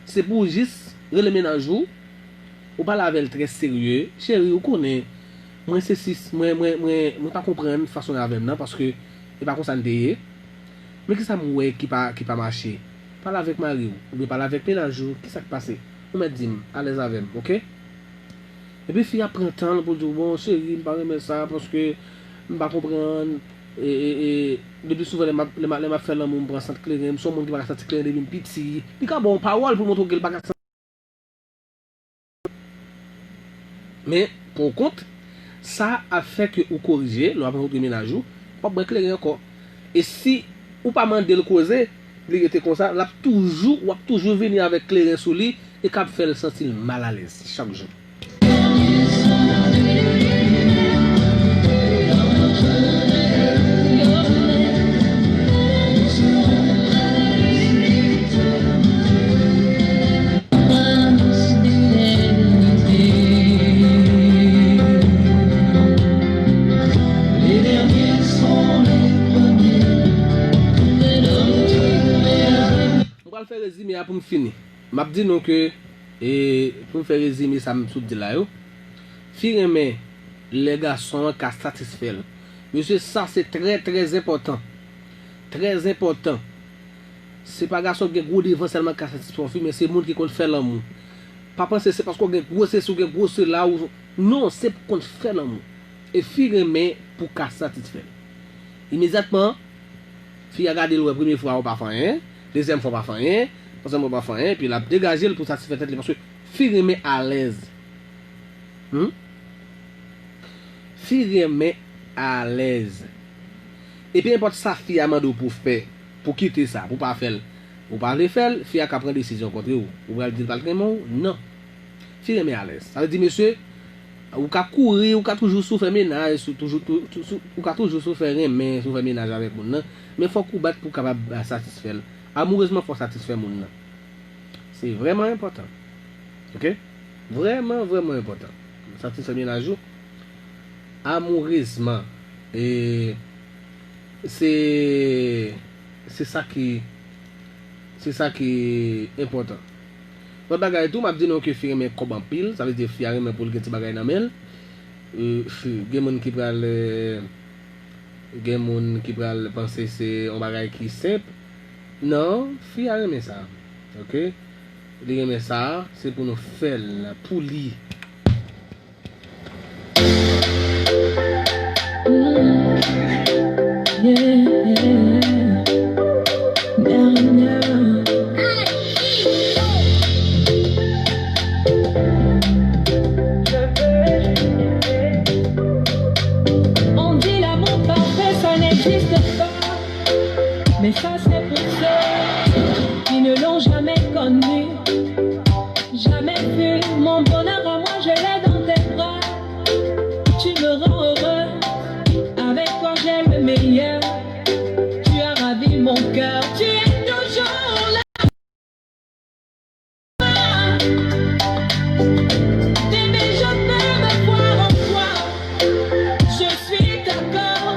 Se pou w jis rele mennaj ou, ou pale avè l trè serye. "Cheri, ou konnen, mwen se sis, mwen, mwen, mwen, mwen pa konprann fason w ye avè m nan, paske e pa konsa n te ye. Men kisa m wè ki pa, ki pa mache? Pale avèk mari w, oubyen pale avèk mennaj ou, kisa k pase? Ou mèt di m, alèz avè m, oke?" Epi fi a pran tan l pou l di w, "Bon, cheri, m pa renmen sa, paske m pa konprann, e, e, e, le pli souvan lè m ap, lè m ap, lè m ap fè lanmou, m pran sant kleren, m se yon moun ki pa ka santi kleren depi m piti." Li ka ba w yon pawòl pou l montre w ke l pa ka santi Men, pou w kont, sa ap fè ke ou korije, lè w ap rankontre mennaj ou, w ap bwè kleren ankò. E si ou pa mande l koze, li rete konsa, l ap toujou, w ap toujou vini avèk kleren sou li e k ap fè l santi l malalèz chak jou. M pral fè rezime a pou m fini. M ap di nou ke, e, pou m fè rezime sa m sot di la yo, fi renmen lè gason an ka satisfè l. Mesye, sa se trè, trè enpòtan. Trè enpòtan. Se pa gason ki gen gwo devan sèlman k ka satisfè yon fi, men se moun ki konn fè lanmou. Pa panse se paske w gen gwo sesi, w gen gwo sela, ou, non, se pou konn fè lanmou. E fi renmen pou ka satisfè l. Imedyatman, fi a gade l, wè, premye fwa ou pa fè anyen, dezyèm fwa ou pa fè anyen, twazyèm fwa ou pa fè anyen, epi l ap degaje l pou satisfè tèt li, paske fi renmen alèz. Hmm? Fi renmen alèz. E pe enpòt sa fi a mande w pou w fè, pou kite sa, pou w pa fè l, ou pa vle fè l, fi a ka pran desizyon kontre w. Ou pral di l pa t renmen w? Non. Fi renmen alèz. Sa vle di, mesye, ou ka kouri, ou ka toujou sou fè mennaj, sou, toujou, tou, tou, sou, ou ka toujou sou fè renmen, sou fè mennaj avèk moun nan, men fòk ou bat pou w kapab, ah, satisfè l. Amourezman, fò w satisfè moun nan. Se vrèman enpòtan. Oke? Vrèman, vrèman enpòtan. Satisfè mennaj ou. Amourezman. E se, se sa ki, se sa ki enpòtan. Lòt bagay tou, m ap di nou ke fi renmen kòb anpil, sa vle di fi a renmen pou l gen ti bagay nan men l. E, fi, gen moun ki pral, e, gen moun ki pral panse se yon bagay ki senp. Non, fi a renmen sa. Oke? Li renmen sa, se pou nou fè l pou li. On dit l'amour parfait, ça n'existe pas. Mais ça, c'est pour ceux qui ne l'ont jamais connu. Jamais vu mon bonheur à moi, je l'ai dans tes bras. Tu me rends heureux, avec toi j'ai le meilleur. Tu as ravi mon cœur, tu es toujours là. Bébé, je peux me voir en toi. Je suis d'accord.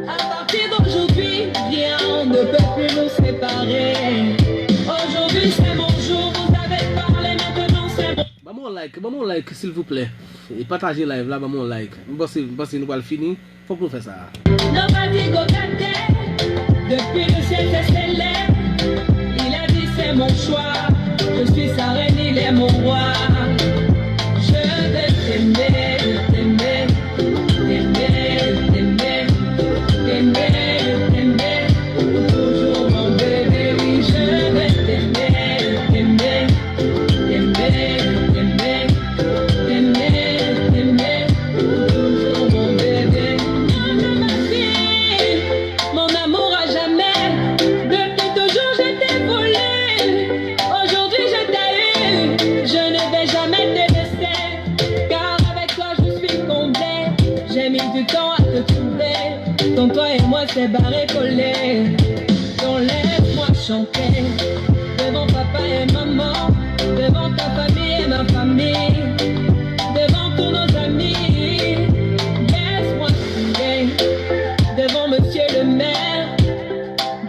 À partir d'aujourd'hui, rien ne peut plus nous séparer. Aujourd'hui, c'est mon jour. Vous avez parlé, maintenant c'est mon... Ban m yon like, ban m yon like, silvouplè. E pataje live la, ban m yon like. M panse, m panse nou pral fini. Fòk nou fè sa. Nobody go that day. Depuis le ciel s'est scellé, il a dit c'est mon choix. Je suis sa reine, il est mon roi. Je vais t'aimer, t'aimer, t'aimer, t'aimer, t'aimer, t'aimer. Toujours mon bébé, oui, je vais t'aimer, t'aimer. T'aimer, t'aimer, t'aimer, t'aimer, toujours mon bébé. Mon chéri, mon amour à jamais, depuis toujours je t'ai voulu. Aujourd'hui je t'ai eu, je ne vais jamais te laisser, car avec toi je suis comblé. J'ai mis du temps à te trouver, sans toi et moi c'est barré collé. Donc laisse-moi chanter devant papa et maman, devant ta famille et ma famille, devant tous nos amis. Laisse-moi crier devant monsieur le maire,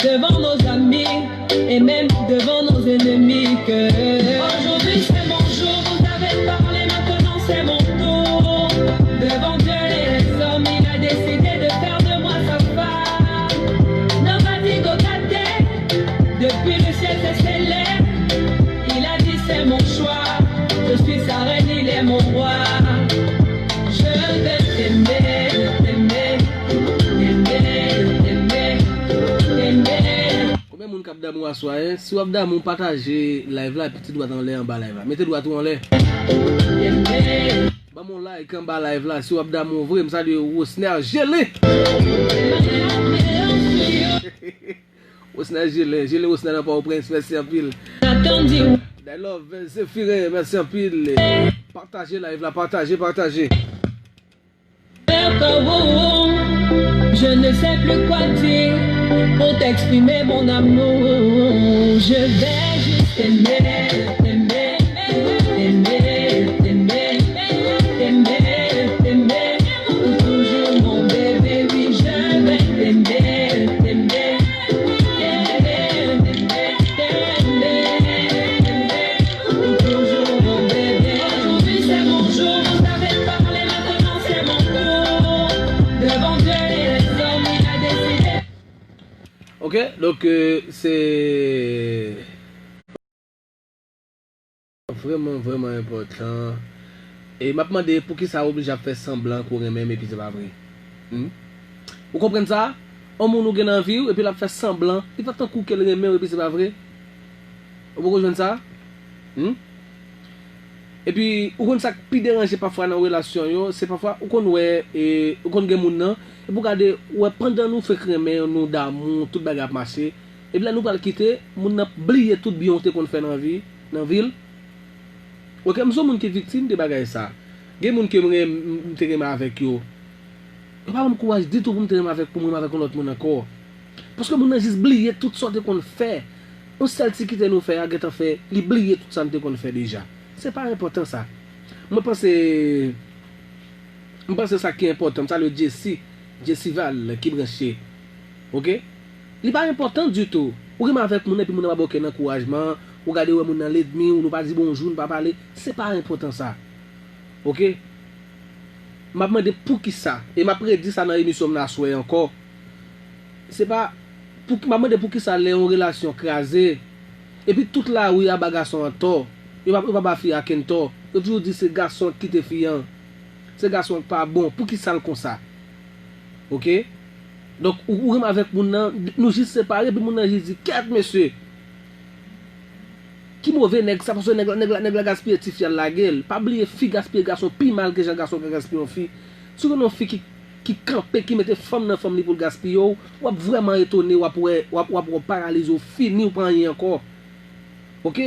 devant nos amis et même devant nos ennemis que aujourd'hui c'est mon jour, vous avez parlé, maintenant c'est mon tour. Devant Dieu et les hommes, il a décidé de faire de moi sa femme. Nobody go that day. Depuis le ciel s'est scellé, il a dit c'est mon choix. Je suis sa reine, il est mon roi. Je vais t'aimer, t'aimer, t'aimer, t'aimer, t'aimer. Konbyen moun k ap damou aswè a, en? Si w ap damou, pataje live la, epi ti dwat anlè anba live la. Mete dwat ou anlè. T'aimer. Ban m yon like anba live la si w ap damou vre. M salye Rosner Gelin. Rosner Gelin, Gelin Rosner nan Pòtoprens, mèsi anpil. Dylove, Zephyrin, mèsi anpil. Pataje live la, pataje, pataje. Je ne sais plus quoi dire pour t'exprimer mon amour. Je vais juste t'aimer, t'aimer, t'aimer, t'aimer, t'aimer, t'aimer, pour toujours mon bébé, oui, je vais t'aimer, t'aimer, t'aimer, t'aimer, t'aimer, t'aimer, pour toujours mon bébé. Aujourd'hui c'est mon jour, vous savez parler, maintenant c'est mon tour. Devant Dieu et les hommes, il a décidé. Ok, donk euh, se vrèman, vrèman enpòtan. E m ap mande poukisa w oblije ap fè sanblan ke w renmen m epi se pa vre? Hmm? Ou konprann sa? Yon moun ou gen nan vi w epi l ap fè sanblan, li fè tankou ke l renmen w epi se pa vre? Ou poko jwenn sa? Hmm? Epi, ou konn sa k pi deranje pafwa nan relasyon yo, se pafwa ou konn wè, e, ou konn gen moun nan, epi w gade, ou wè pandan nou fenk renmen, nou damou, tout bagay ap mache, epi lè nou pral kite, moun nan bliye tout byen w te konn fè nan vi, nan vi l. Ok, m se yon moun ki viktim de bagay sa. Gen moun ke m, renm- m te renmen avèk yo. Yo pa ban m kouraj ditou pou m te renmen avèk, pou m renmen avèk yon lòt moun ankò. Paske moun nan jis bliye tout sa w te konn fè. Yon sèl ti kite nou fè a gentan fè, li bliye tout sa n te konn fè deja. Se pa enpòtan sa. Mwen panse, mwen panse sa ki enpòtan, m salye Jessy, Jessy Val ki branche. Ok? Li pa enpòtan ditou. Ou renmen avèk moun nan, epi moun nan pa ba w okenn ankourajman, ou gade wè moun nan lènmi w, nou pa di bonjou, nou pa pale. Se pa enpòtan sa. Ok? M ap mande poukisa, e m ap redi sa nan emisyon m nan aswè ankò. Se pa, pou, m ap mande poukisa lè yon relasyon kraze, epi tout lari a ba gason an tò, yo pa, yo pa ba fi a kenn tò, yo toujou di se gason k kite fi an, se gason an k pa bon, poukisa l konsa? Ok? Donk, ou, ou renmen avèk moun nan, nou jis separe, epi moun nan jis di, kèt mesye! Ki move nèg sa, paske nèg la, nèg la, nèg la gaspiye tifi a, l lage l. Pa bliye, fi gaspiye gason pi mal ke jan gason ka gaspiye yon fi. Si w gen yon fi ki, ki kanpe, ki mete fanm nan fanm li pou l gaspiye w, w ap vrèman etone, w ap wè, w ap, w ap wè w paralize, w fini, w pa anyen ankò. Ok?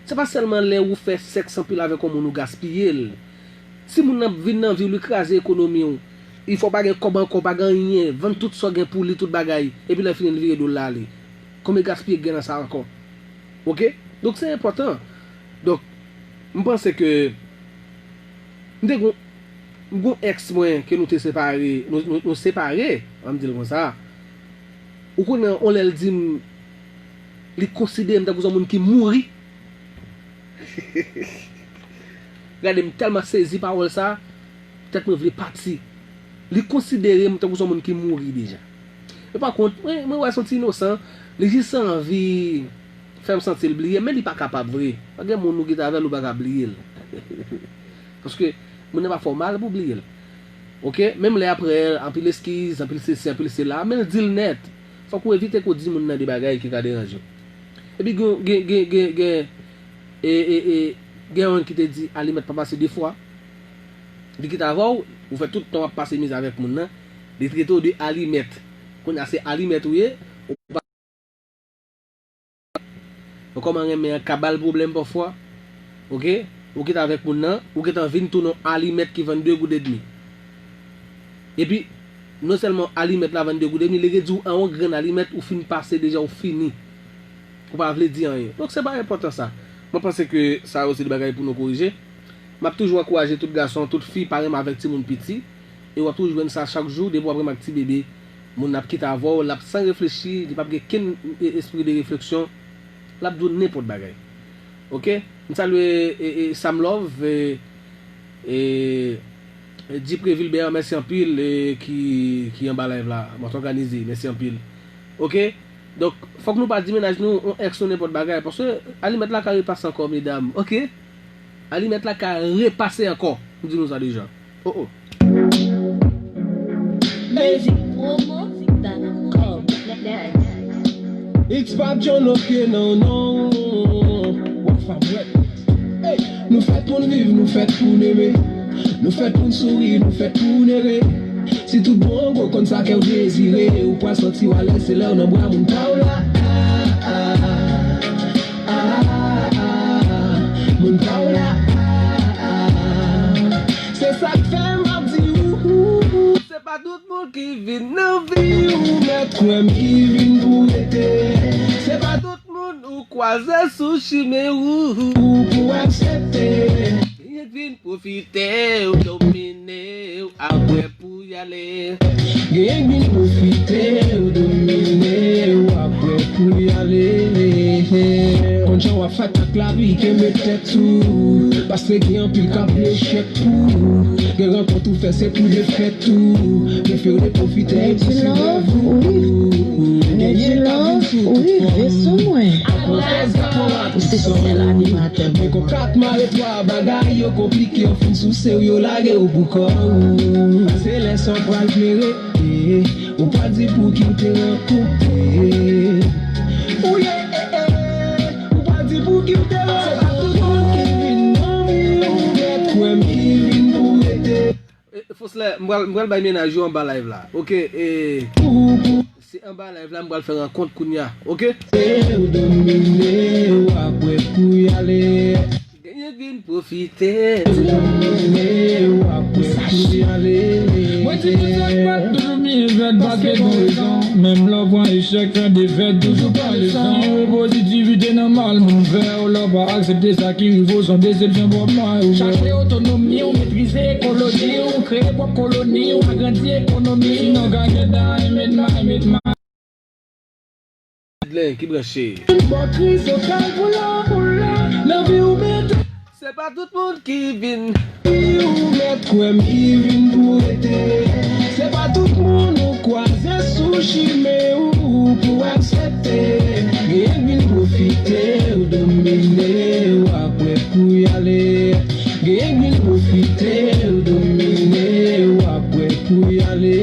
Se pa sèlman lè ou fè sèks anpil avèk yon moun ou gaspiye l. Si moun nan vin nan vi w, li kraze ekonomi w, li fè w pa gen kòb ankò, w pa gen anyen, vann tout sa w gen pou li, tout bagay, epi lè fini l vire do l l ale. Konbyen gaspiye k gen nan sa ankò? Ok? Donk se enpòtan. Donk, m panse ke m te gon, m gon èks mwen ke nou te separe, nou, nou, nou separe, an m di l konsa. Ou konnen, on lè l di m, li konsidere m tankou se yon moun ki mouri. Gade, m tèlman sezi pawòl sa, tèt mwen vle pati. Li konsidere m tankou se yon moun ki mouri deja. Men pa kont, mwen, mwen wè se yon ti inosan, li jis anvi fè m santi l bliye m, men li pa kapab vre. Pa gen moun ou kite avè l, ou pa ka bliye l. Paske moun nan pa fè w mal pou w bliye l. Ok? Menm lè apre, anpil eskiz, anpil sesi, anpil sela, men l di l nèt. Fòk ou evite ke w di moun nan de bagay ki ka deranje w. Epi gen, gen, gen, gen, gen, e, e, e, gen youn ki te di alimèt pa pase de fwa. Li kite avè w, ou fè tout tan w ap pase mizè avèk moun nan, li trete w de alimèt. Kounye a se alimèt ou ye, ou pa Ou kòman renmen an ka ba l pwoblèm pafwa. Ok? Ou kite avèk moun nan, ou gentan vin tounen yon alimèt ki vann de goud edmi. Epi, non sèlman alimèt la vann de goud edmi, li redi w an yon grenn alimèt, ou fin pase deja, ou fini. Ou pa vle di anyen. Donk, se pa enpòtan sa. Mwen panse ke sa yo se de bagay pou nou korije. M ap toujou ankouraje tout gason, tout fi, pa renmen avèk timoun piti. E w ap toujou jwenn sa chak jou, depi w ap renmen ak ti bebe. Moun nan ap kite avè w, l ap san reflechi, li p ap gen kenn e, espri de refleksyon, l ap di w nenpòt bagay. Ok? M salye e, e, Sam Love, e, e, Dipré Vilbè, mèsi anpil, e, ki, ki anba live la, Mòt Òganize, mèsi anpil. Ok? Donk, fòk nou pa di mennaj nou, yon èks nou nenpòt bagay, paske alimèt la ka repase ankò, medam. Ok? Alimèt la ka repase ankò. M di nou sa deja. Oh, oh. Music promo dot com. Next. It's Pop John, ok, non, non. Wap fam, wè. Hey, nou fèt pou n viv, nou fèt pou n eme. Nou fèt pou n souri, nou fèt pou n ere. Si tout bon w konn sa kè w dezire, ou pral santi w alèz se lè w nan bra moun pa w la. Moun pa w la. Se sa k fè m ap di ou. Se pa tout moun ki vin nan vi ou mèt kwè m ki vin pou rete. Se pa tout moun ou kwaze sou chimen ou. Ou pou aksepte. Genyen k vin pwofite w, domine w, apre pou y ale. Genyen k vin pwofite w, domine w, apre pou y ale. Konn jan w ap fè ak lavi, kenbe tèt ou. Paske gen anpil k ap echèk pou ou. Gen rankont ou fè, se pou defèt ou. Prefere pwofite. Nèg di love, ou rive. Nèg di love, ou rive sou mwen. Ou se sèl animatè. Men kontak mare twa bagay yo konplike, ou fin souse w, yo lage w pou kò ou. Se lè sa w pral plere, ou pral di pou ki w te rankontre. Ou ye, eh, eh, ou pral di pou ki w te rankontre. Se pa tout moun ki vin nan vi ou, mèt kwè m ki vin pou rete. E, Foslè, m pral, m pral bay mennaj yo anba live la. Oke, e, se anba live la m pral fè rankont kounye a. Oke? Ou domine, ou apre pou y ale. Genyen k vin pwofite. Ou domine, ou apre pou y ale. Mwen di tout sa k fèt, toujou miye fèt, pa ke gon rezon. Menm lè w pran echèk, pran defèt, toujou pran leson. Pozitivite nan mal moun fè w, lè w pa aksepte sa ki rive w, se yon desepsyon pwòp mwen ou fè. Chache otonomi w, metrize ekoloji w, kreye pwòp koloni w, agrandi ekonomi. Sinon, ka gen dan, emet ma, emet ma. Edlen ki branche. Bò kriz lokal pou la, pou la, nan vi w mete. Se pa tout moun ki vin. Ou mèt kwè m ki vin pou rete. Se pa tout moun ou kwaze sou chimen ou pou aksepte. Genyen k vin pwofite w, domine w, apre pou y ale. Genyen k vin pwofite w, domine w, apre pou y ale.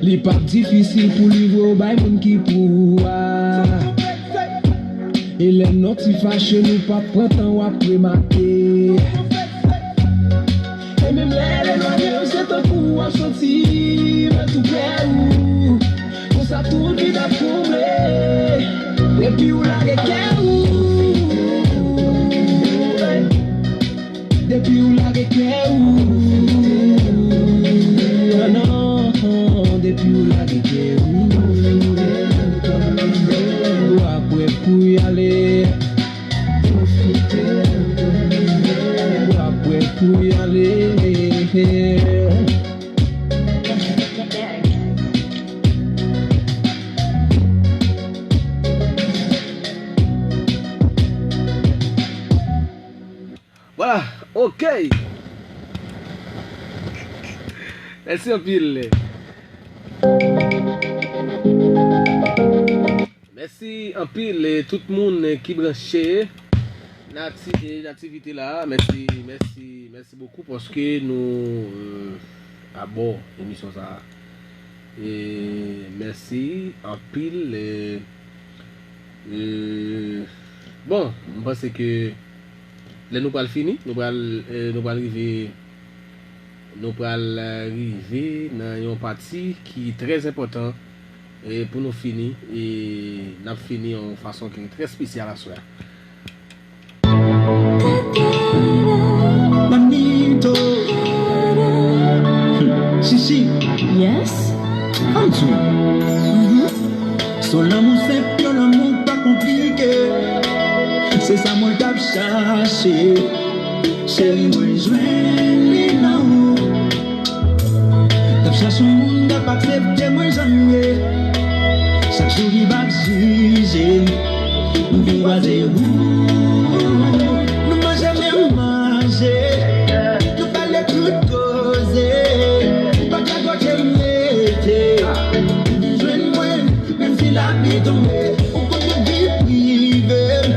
Li p ap difisil pou livre w bay moun ki pou ou a. E lè nòt ti fache, nou p ap pran tan w ap remake. E menm lè l elwanye w, se tankou w ap santi l tou prè ou. Konsa tout vid ap konble. Depi w lage kè ou. Depi w lage kè ou, non, non, depi w lage kè ou, w ap prè pou y ale. W ap prè pou y ale. Vwala, oke. Mèsi anpil. Mèsi anpil, eh, tout moun, eh, ki branche nan akti-, eh, nan aktivite la. Mèsi, mèsi, mèsi bokou paske nou, eh, abò emisyon sa a. E mèsi anpil. E, e, bon, m panse ke lè nou pral fini, nou pral, e, nou pral rive, nou pral, e, rive nan yon pati ki trè enpòtan, e, pou nou fini, e n ap fini yon fason ki trè espesyal aswè a. Manito. Hmm. Chichi. Yes. Ann di w. Mhm. Se yon lanmou senp, yon lanmou pa konplike. Se sa mwen t ap chache. Cheri, mwen jwenn li nan ou. T ap chache yon moun k ap aksepte mwen jan m ye. Chak jou li p ap jije m. M vin kwaze ou. Nou manje menm manje. Nou pale tout koze. M pa ka gòje m rete. M vin jwenn mwen, menm si lapli tonbe. Ou konn tout vi prive m.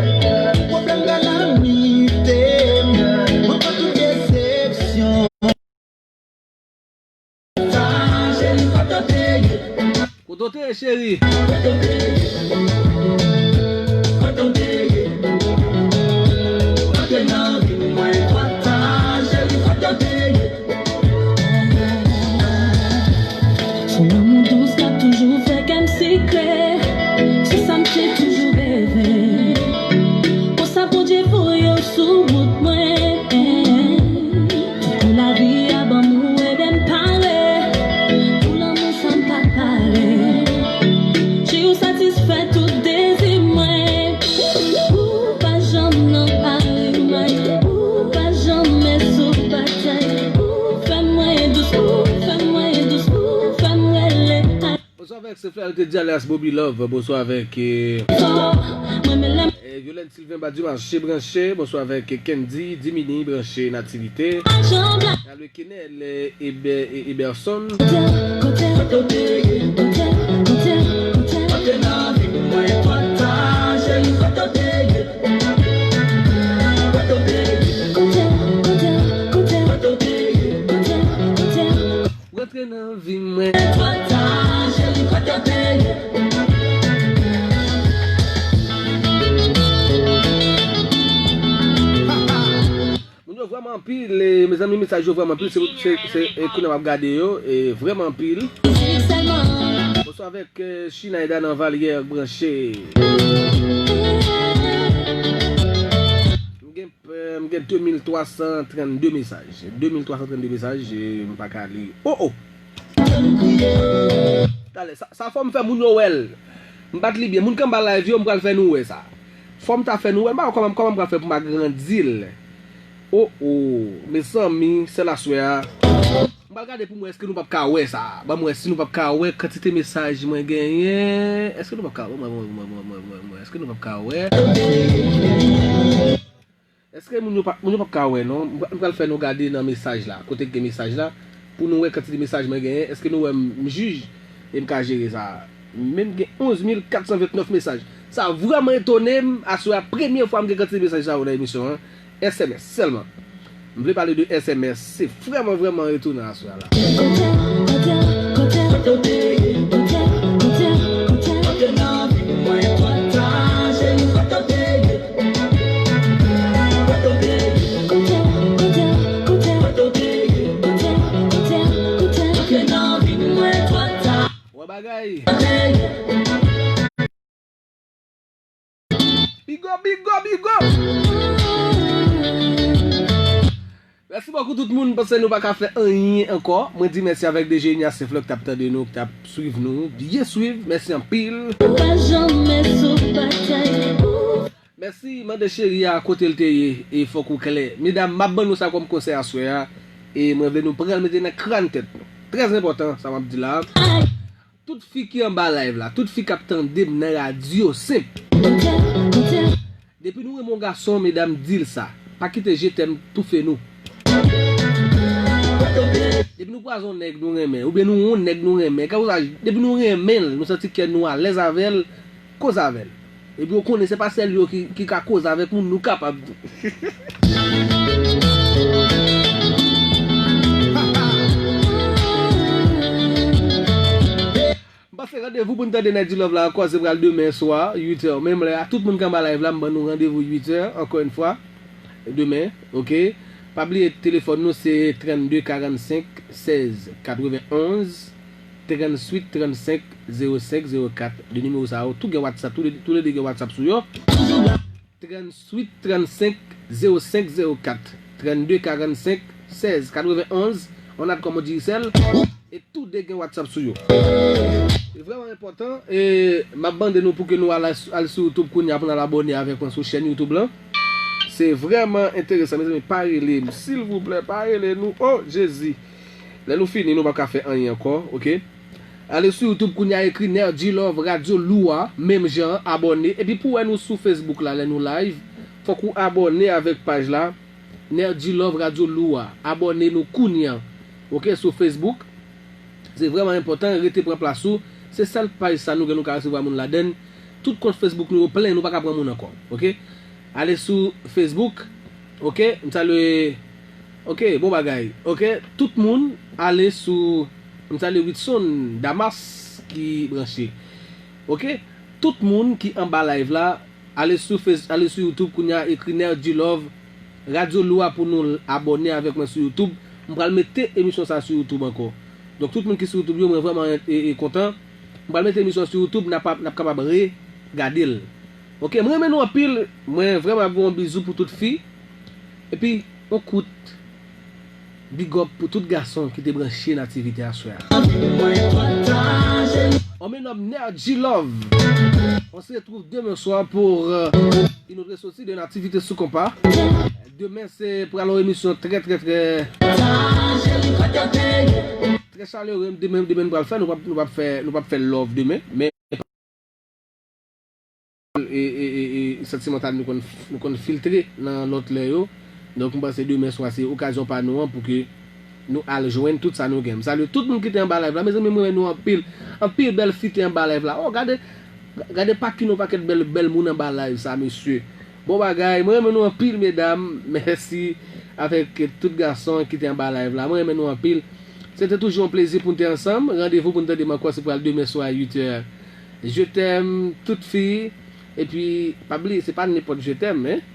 Pwoblèm kalamite m. Mwen konn tout desepsyon. Kote w te ye, cheri? Te di alias Bobby Love, bonswa avèk eh, eh, Violette Sylvain Badumache branche, bonswa avèk Kendy Dimini branche Nativite. Kenel, eh, Eber- eh, Eberson. Rantre nan vi mwen. Moun yo vrèman anpil, eh, mezanmi, mesaj yo vrèman anpil. Se, se, se, eh, kounye a m ap gade yo, eh, vrèman anpil. Bonswa avèk, eh, Shinaida nan Valyè branche. M gen, eh, m gen de mil twa san trannde mesaj. De mil twa san trannde mesaj, eh, m pa ka li. Oh, oh! Talè, sa, sa fò m fè moun yo wè l. M pa t li byen. Moun k anba live yo, m pral fè nou wè sa. Fò m ta fè nou wè l. M pa wè kòman, kòman m pral fè pou m agrandi l. Oh, oh, mezanmi, sèl aswè a. M pral gade pou m wè èske nou p ap ka wè sa. Ban m wè si nou p ap ka wè kantite mesaj mwen genyen. Èske nou p ap ka wè? Mwen, mwen, mwen, mwen, mwen, mwen, mwen. Èske nou p ap ka wè? Èske moun yo pa, moun yo p ap ka wè, non? M pra- m pral fè nou gade nan mesaj la. Kote k gen mesaj la. Pou nou wè kantite mesaj mwen genyen. Èske nou wè m, m jij? E m ka jere sa. Men m gen onz mil kat san vennèf mesaj. Sa vrèman etone m. Aswè a, premye fwa m gen kantite mesaj sa yo nan emisyon an. S M S sèlman. M vle pale de S M S. Se vrèman, vrèman etonan aswè a la. Wè bagay. Bigo, bigo, bigo! Mèsi bokou tout moun, m panse nou pa ka fè anyen ankò. Mwen di mèsi avèk D J Ignace Fleur ki t ap tande nou, ki t ap swiv nou. Byen swiv, mèsi anpil. Ou pa janm sou batay. Mèsi, mande cheri a kote l te ye, e fòk ou klè. Medam, m ap ban nou sa kòm konsèy aswè a, e mwen vle nou pran l mete nan kràn tèt nou. Trè enpòtan, sa m ap di la. Tout fi ki anba live la, tout fi k ap tande m nan radyo, senp. Depi nou renmen yon gason, medam, di l sa. Pa kite je t'aime toufe nou. Depi nou kwaze yon nèg nou renmen, oubyen nou yon nèg nou renmen, kèlkeswa, depi nou renmen l, nou santi kè nou alèz avè l, koze avè l. Epi w konnen se pa sèl yo ki, ki ka koze avèk moun, nou kapab tou. M pase randevou pou n tande Nèg di Love la ankò, se pral demen swa, uit è. Menm lè a, tout moun k anba live la, m ban nou randevou uit è, ankò yon fwa, demen, oke? Pa bliye telefòn nou, se trannde karannsenk sèz katrevenonz, tranntuit trannsenk zewo senk zewo kat. De nimewo sa yo, tou gen WhatsApp, tou le, tou le de gen WhatsApp sou yo. Tranntuit trannsenk zewo senk zewo kat, trannde karannsenk sèz katrevenonz, on a kòman diri sèl, e tou de gen WhatsApp sou yo. Li vrèman enpòtan, e m ap mande nou pou ke nou al, al sou YouTube kounye a pou n al abòne avèk mwen sou chèn YouTube lan. Se vrèman enteresan, mezanmi, pa rele m, silvouplè, pa rele nou, oh, Jezi. Lè nou fini, nou pa ka fè anyen ankò, oke? Ale sou YouTube kounye a, ekri Nerdy Love Radio Lou a, menm jan, abòne. Epi pou wè nou sou Facebook la, lè nou live, fòk ou abòne avèk paj la, Nerdy Love Radio Lou a. Abòne nou kounye a, oke, sou Facebook. Se vrèman enpòtan, rete pran plas ou. Se sèl paj sa nou gen, nou ka resevwa moun ladann. Tout kont Facebook nou yo plen, nou pa ka pran moun ankò, oke? Ale sou Facebook, oke? M salye, oke, bon bagay, oke? Tout moun, ale sou, m salye Witson Damas ki branche, oke? Tout moun ki anba live la, ale sou Face, ale sou YouTube kounye a, ekri Nerdy Love Radio Lou a pou nou abòne avèk mwen sou YouTube. M pral mete emisyon sa sou YouTube ankò. Donk, tout moun ki sou YouTube yo, mwen vrèman e, e kontan. M pral mete emisyon sou YouTube, n ap, n ap kapab regade l. Oke, m renmen nou anpil. Mwen vrèman ap voye yon bizou pou tout fi. Epi, yon kout big up pou tout gason ki te branche Nativite aswè a. On me nomme Nerdy Love. On se retrouve demain soir pour euh, une autre sortie de Nativite sou konpa. Demen se pral yon emisyon trè, trè, trè Chalere, demen, demen nou pral fè, nou p ap, nou p ap fè, nou p ap fè love demen, men e, e, e, e, santimantal nou konn, nou konn filtre nan lòt lè yo. Donk, m panse demen swa se okazyon pa nou an pou ke nou al jwenn tout sa nou gen. M salye tout moun ki te anba live la. Mezanmi, m renmen nou anpil. Anpil bèl fi te anba live la. Oh, gade, gade pa ki nou pakèt bèl, bèl moun anba live sa, mesye. Bon bagay, mwen renmen nou anpil, medam. Mèsi avèk tout gason ki te anba live la. Mwen renmen nou anpil. Se te toujou yon plezi pou n te ansanm. Randevou pou n tande m ankò, se pral demen swa, uit è. Je t'aime, tout fi. Epi, pa bliye, se pa nenpòt je t'aime, men.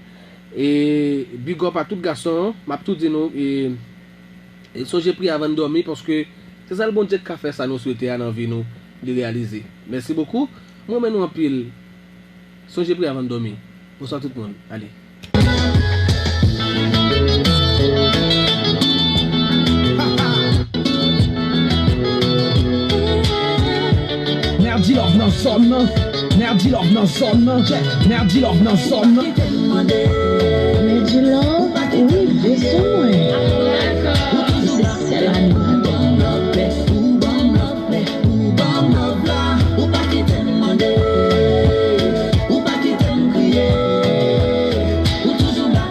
E big up a tout gason, m ap tou di nou, e, e sonje priye avan n dòmi, paske se sèl Bondye k ka fè sa nou swete a nan vi nou, li reyalize. Mèsi bokou. Mwen renmen nou anpil. Sonje priye avan n dòmi. Bonswa tout moun. Ale. Nerdy Love nan zòn nan. Nerdy Love nan zòn nan. Nerdy Love nan zòn nan. Nerdy Love, wi, vèsyon mwen. Se sèl animatè. Ou ban m love la, ou pa kite m mande. Ou pa kite m kriye. Ou toujou la,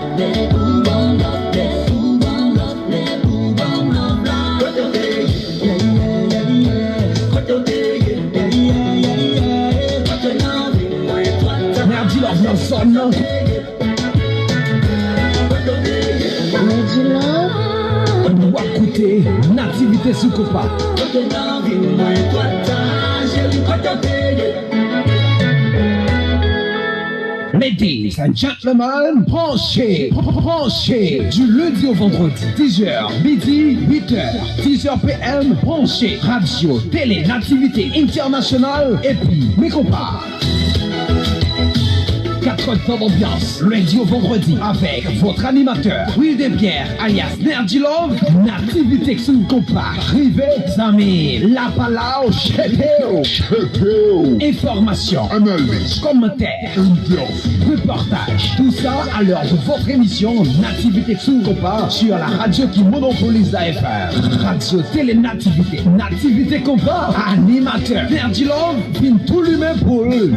ou ban m love, ou ban m love, ou ban m love la. Kote w te ye? Yeah, yeah, yeah, yeah. Kote w te ye? Yeah, yeah, yeah, yeah. Kote w nan vi mwen, twa ta. Nerdy Love nan zòn nan. Nerdy Love. W ap koute Nativite sou Konpa. Ladies and gentlemen, branchez, branchez du lundi au vendredi, dix heures midi, huit heures, dix heures P M, branchez Radio Télé Nativité Internationale, épi Mekonpa. Quatre heures de bonne ambiance, lundi au vendredi, avec votre animateur, Wilder Pierre, alias Nerdy Love, Nativite sou Konpa. Rive, zanmi, la pa la, chete w, chete w. Information, analyse, commentaires, interview, reportage, tout ça à l'heure de votre émission Nativite sou Konpa sur la radio qui monopolise la F M, Radio Télé Nativité. Nativite Konpa, animatè Nerdy Love, vin tou limen pou l.